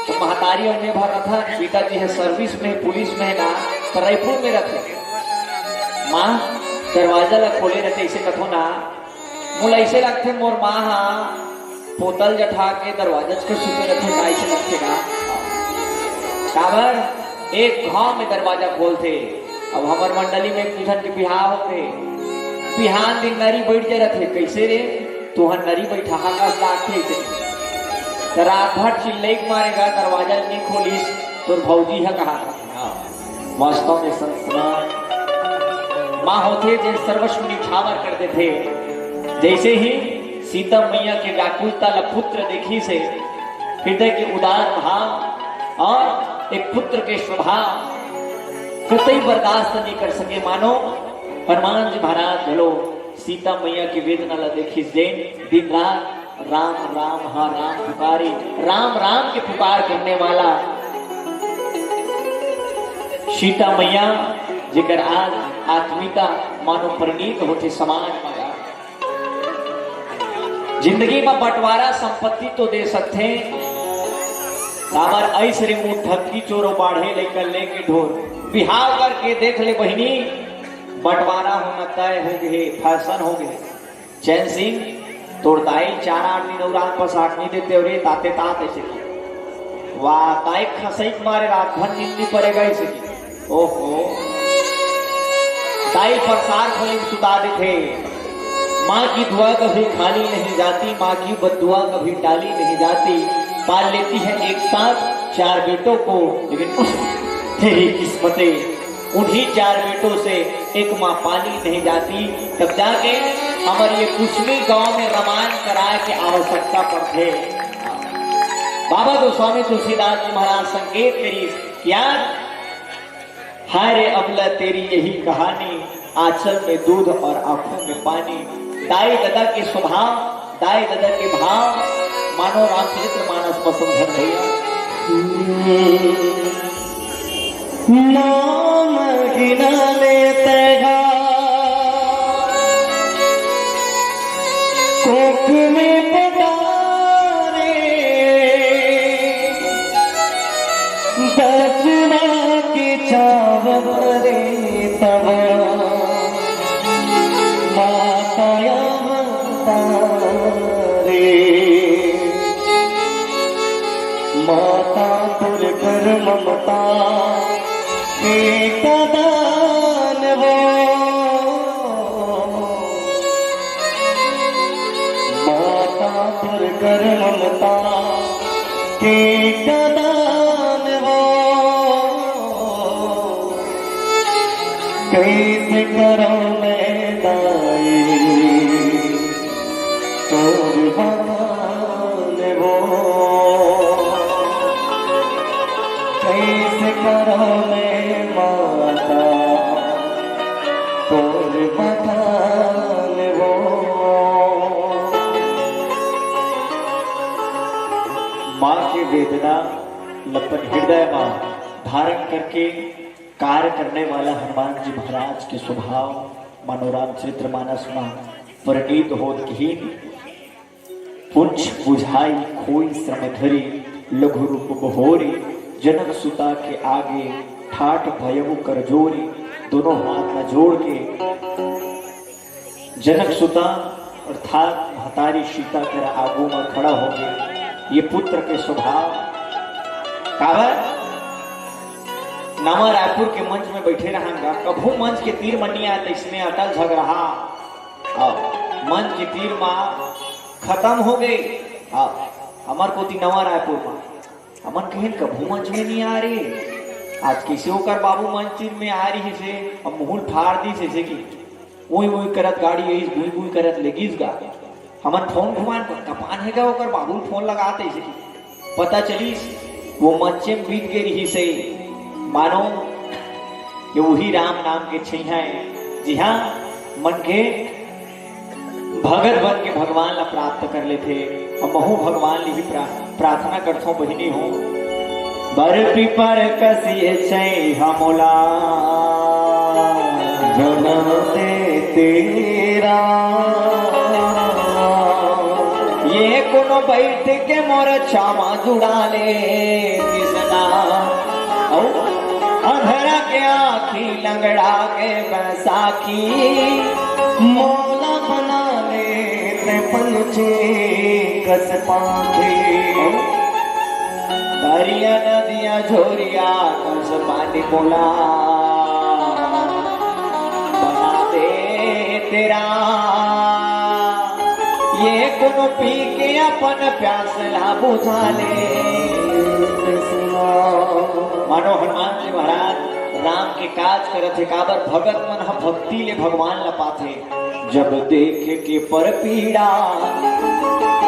तो महतारी अउ मैं भर रथन, पिताजी ह सर्विस में, पुलिस में हे ना, तो रायपुर में रथे। माँ दरवाजा ला खोले रथे, ऐसे कथो ना, मोला ऐसे लगथे, मोर माँ हा पोतल जठा के दरवाजा के सुते रथे, का ऐसे लगथे का? काबर एक घाव में दरवाजा खोलथे। अब हमर मंडली में एक झन के बिहाव होथे, बिहान दिन नरी बैठ जाए रथे, "कैसे रे, तुहर नरी बैठा हा कस लागथे?" ऐसे। त रात भर चिल्लई के मारे गा, "दरवाजा नहीं खोलिस, तोर भौजी ह कहा था।" हाँ। वास्तव में संस्कार माँ होथे, जे सर्वस्व निछावर कर देथे। जैसे ही सीता मैया के व्याकुलता ला पुत्र देखिस हे, हृदय के उदार भाव और एक पुत्र के स्वभाव कतई बर्दाश्त नहीं कर सके। मानो हनुमान जी महाराज घलो सीता मैया के वेदना ला देखिस, जेन दिन रात राम राम हा राम पुकारी, राम राम के पुकार करने वाला सीता मैया, जेकर आज आत्मीयता मानो परिणीत होथे समाज मा। जिंदगी मा बंटवारा संपत्ति तो दे सकथे, काबर अइस रे मुंह ठगी चोर अउ बाढ़े लइका लेके ढोर। बिहाव करके देख ले बहिनी, बंटवारा होना तय हो गए, फैशन हो गए। चैन सिंह, तोर दाई चार आठ दिन अउ रात बस आठ नहीं देते हो रे, ताते तात ऐसे की। वाह, दाई खसई के मारे रात भर नींद नहीं पड़ेगा ऐसे की। ओहो, दाई प्रसार खोली में सुता देथे। माँ की दुआ कभी खाली नहीं जाती, माँ की बद्दुआ कभी टाली नहीं जाती। पाल लेती है एक साथ चार बेटों को, लेकिन उफ, तेरी किस्मतें, उन्हीं चार बेटों से एक माँ पाली नहीं जाती। तब जाके हमर ये कुसमी गांव में रामायण कराए के आवश्यकता पड़थे। बाबा गोस्वामी तुलसीदास जी महाराज संकेत करिस कि यार, हाय रे अबला तेरी यही कहानी, आंचल में दूध और आंखों में पानी। दाई ददा के स्वभाव, दाई ददा के भाव, मानो रामचरित्र मानस म समझन भैया। नाम गिना ले तैगा कोख में पटारे। के कदन वो, माता तोर कर ममता के कदन वो, कैसे करो मैं दाई तोर बखान वो, कैसे करो मैं माता तोर बखान वो। माँ के वेदना ल अपन हृदय मा धारण करके कार्य करने वाला हनुमान जी महाराज के स्वभाव मनोरम चरित्र मानस मा परिणीत होत किहिन। पुंछ बुझाई खोई श्रम धरी, लघु रूप बहोरी, जनक सुता के आगे ठाठ भयउ कर जोरी। दोनों हाथ ला जोड़ के जनक सुता अर्थात महतारी सीता कर आगू में खड़ा हो गए। ये पुत्र के स्वभाव काबर नवा रायपुर के मंच में बैठे रहंगा, कभू मंच के तीर म नी आते, इसने अटल झगड़ा। अब मंच के तीर मा खत्म हो गए। अब हमर कोती नवा रायपुर मा हमन कहेन कभू मंच में नी आ रे। आज कैसे ओकर बाबू मंच में आ रही से, अब मुहुल फाड़ दी से, से कि उई उई करत गाड़ी आइस, गुई गुई करत लेगिस गा। हमन फोन घुमान, कपान हे गा, ओकर बाबू फोन लगात ऐसे कि पता चलिस, वो मंचे में बीत गे रही से। मानो ये वही राम नाम के छैहा है, जी हाँ, मन के भगत बन के भगवान ला प्राप्त कर लेथे। अउ महू भगवान ले ही प्रा-, प्रार्थना करथों बहिनी हो। बर पीपर कसिए छै हमला बना दे तेरा। ये कोनो बैठ के मोर छामा जुड़ा ले किसना। औ अंधरा के आँखी लंगड़ा के बैसाखी मोला बना ले ते पंछी कस पाखे। दरिया नदिया झोरिया कस पानी मोला बना दे तेरा। ये कोनो पी के अपन प्यास ला बुझा ले। मानो हनुमान जी महाराज राम के काज करत हे, काबर भगत मन ह भक्ति ले भगवान ला पाथे। जब देख के पर पीड़ा,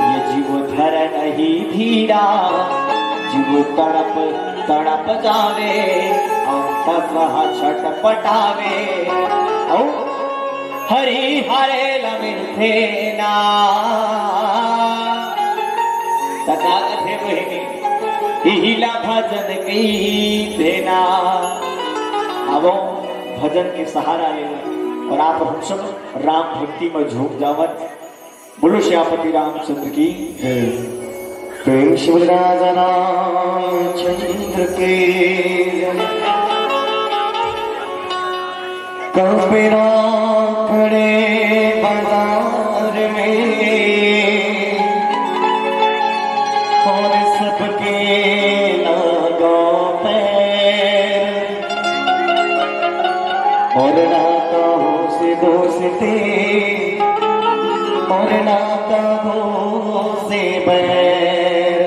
ये जीव धर नहीं धीरा। जीव तड़प तड़प जावे, अउ तसह छटपटावे। अउ हरि हरे ल मिलथे ना। त का कथे बहिनी, इहिला भजन कहिथे ना। आवो भजन के सहारा ले लो और आप हम सब राम भक्ति में झूम जावन। बोलो श्यामपति रामचंद्र की जय। प्रेम से बोल राजा रामचंद्र के जय। कपेरा खड़े बाजार में और सबके लागो पैर। और ना कहो से दोस्ती, और ना कहो से बैर।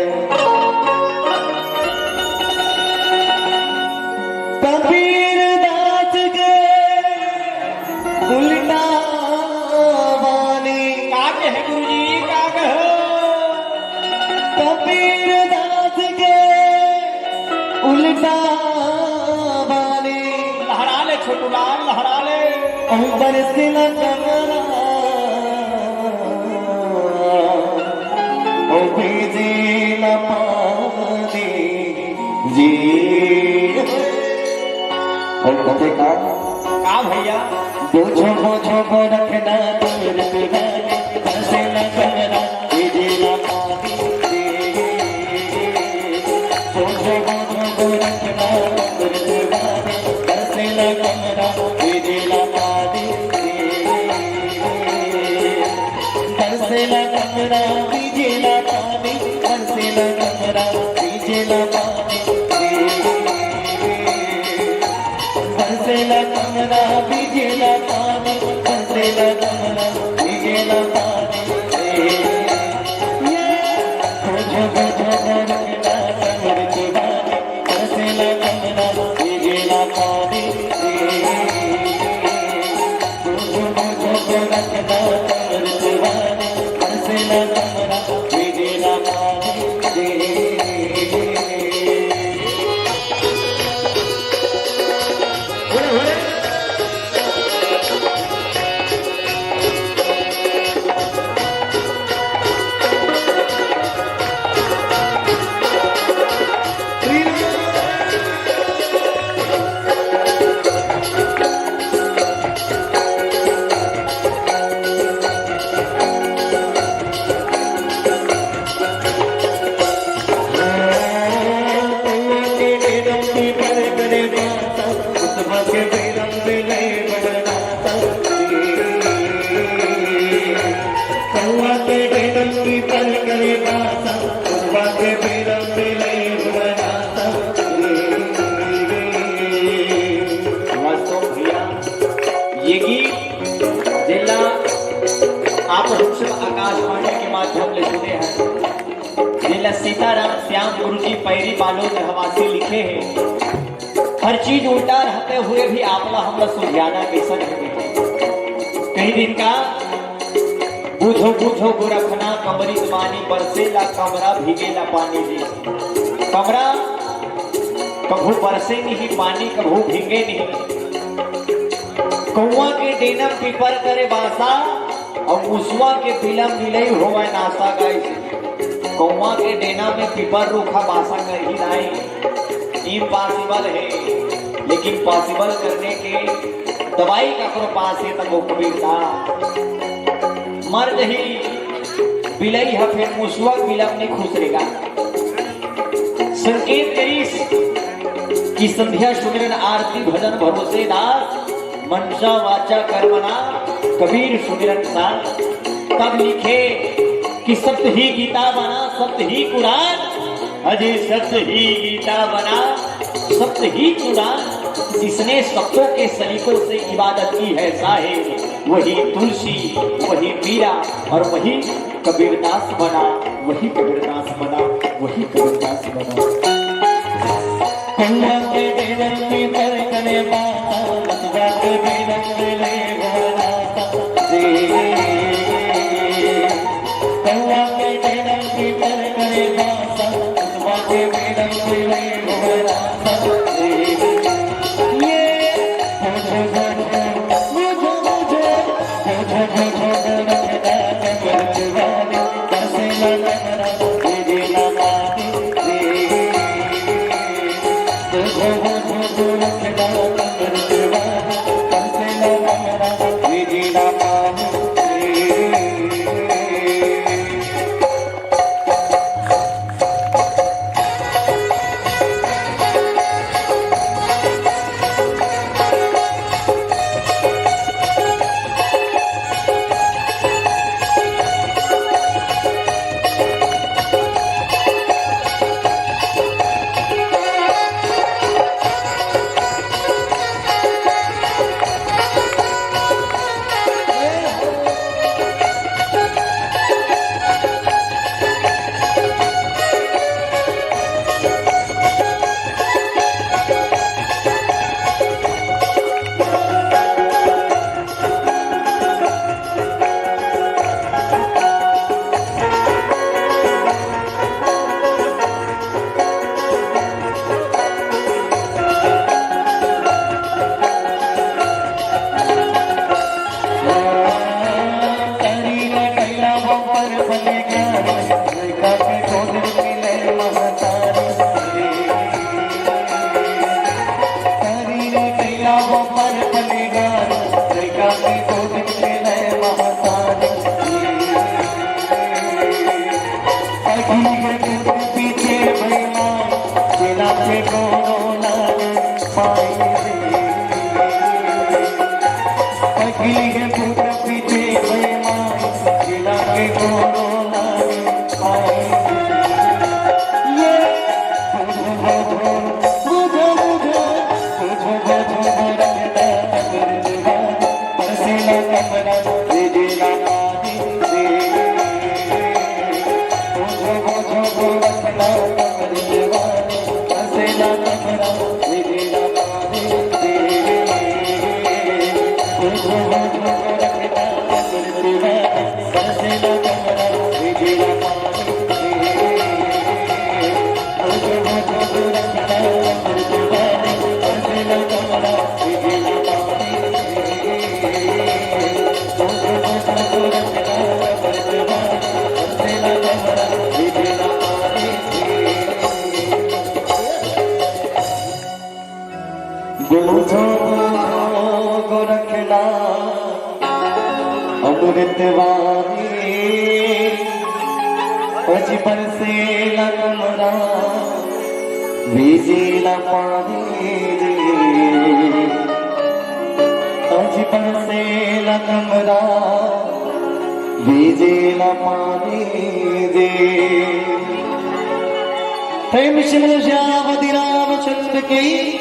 कबीर दास के उल्टा बानी। का कहे गुरुजी, का कहे? कबीर दास के उल्टा बानी। लहरा ले छोटू लाल, लहरा ले। अंबर से न कमरा, ओ भीजे न पानी जी। और कथे का? का भैया? बोझो बोझो को रखना दूर दीवाने, बरसे न कमरा, भीजे न पानी जी। बोझो बोझो को रखना दूर दीवाने, बरसे न कमरा, भीजे न पानी जी। बरसेला कमरा, भीजेला पानी, बरसेला कमरा, भीजेला पानी। वास्तव भैया, ये गीत जेला आप सब आकाशवाणी के माध्यम ले सुने हैं, जेला सीताराम श्याम गुरु जी पैरी बालोद रहवासी लिखे हैं। हर चीज उल्टा रहते हुए भी आपला हमला सुधियाना कइसन हे। कहीं दिन का बूझो बूझो गोरखना कमरी पानी बरसेला कमरा भीगेला पानी जी। कमरा कभू बरसे नहीं, पानी कभू भींगे नहीं। कौआ के डेना पीपर करे बासा अउ मुसवा के बिलम मिलई होवय नासा गाइस। कौआ के डेना में पीपर रूखा बासा करही नाई, इम्पॉसिबल हे, लेकिन पॉसिबल करने के दवाई काकरो पास हे त वो कबीर दा मर जही बिलई ह फेर मुसवा के बिलम नहीं खुसरेगा। संकेत करिस कि संध्या सुमिरन आरती भजन भरोसे दास मनसा वाचा कर्मना कबीर सुमिरन सार। तब लिखे कि सत्य ही गीता बना, सत्य ही कुरान, अजय सत्य ही गीता बना, सत्य ही कुरान। जिसने सत्यों के सलीकों से इबादत की है साहिब, वही तुलसी, वही पीरा और वही कबीरदास बना, वही कबीरदास बना, वही कबीरदास बना। कौआ के डेरन में पर करे बासा, बसवा के बेलन में ले गया रासा। कौआ के डेरन में पर करे बासा, बसवा के बेलन में ले गया रासा। ये बूझो बूझो गोरखनाथ अमृत वाणी, अजी बरसेला कमरा, भीजेला पानी जी। अजी बरसेला कमरा, भीजेला पानी जी। प्रेम से बोलो श्याम रामचंद्र की।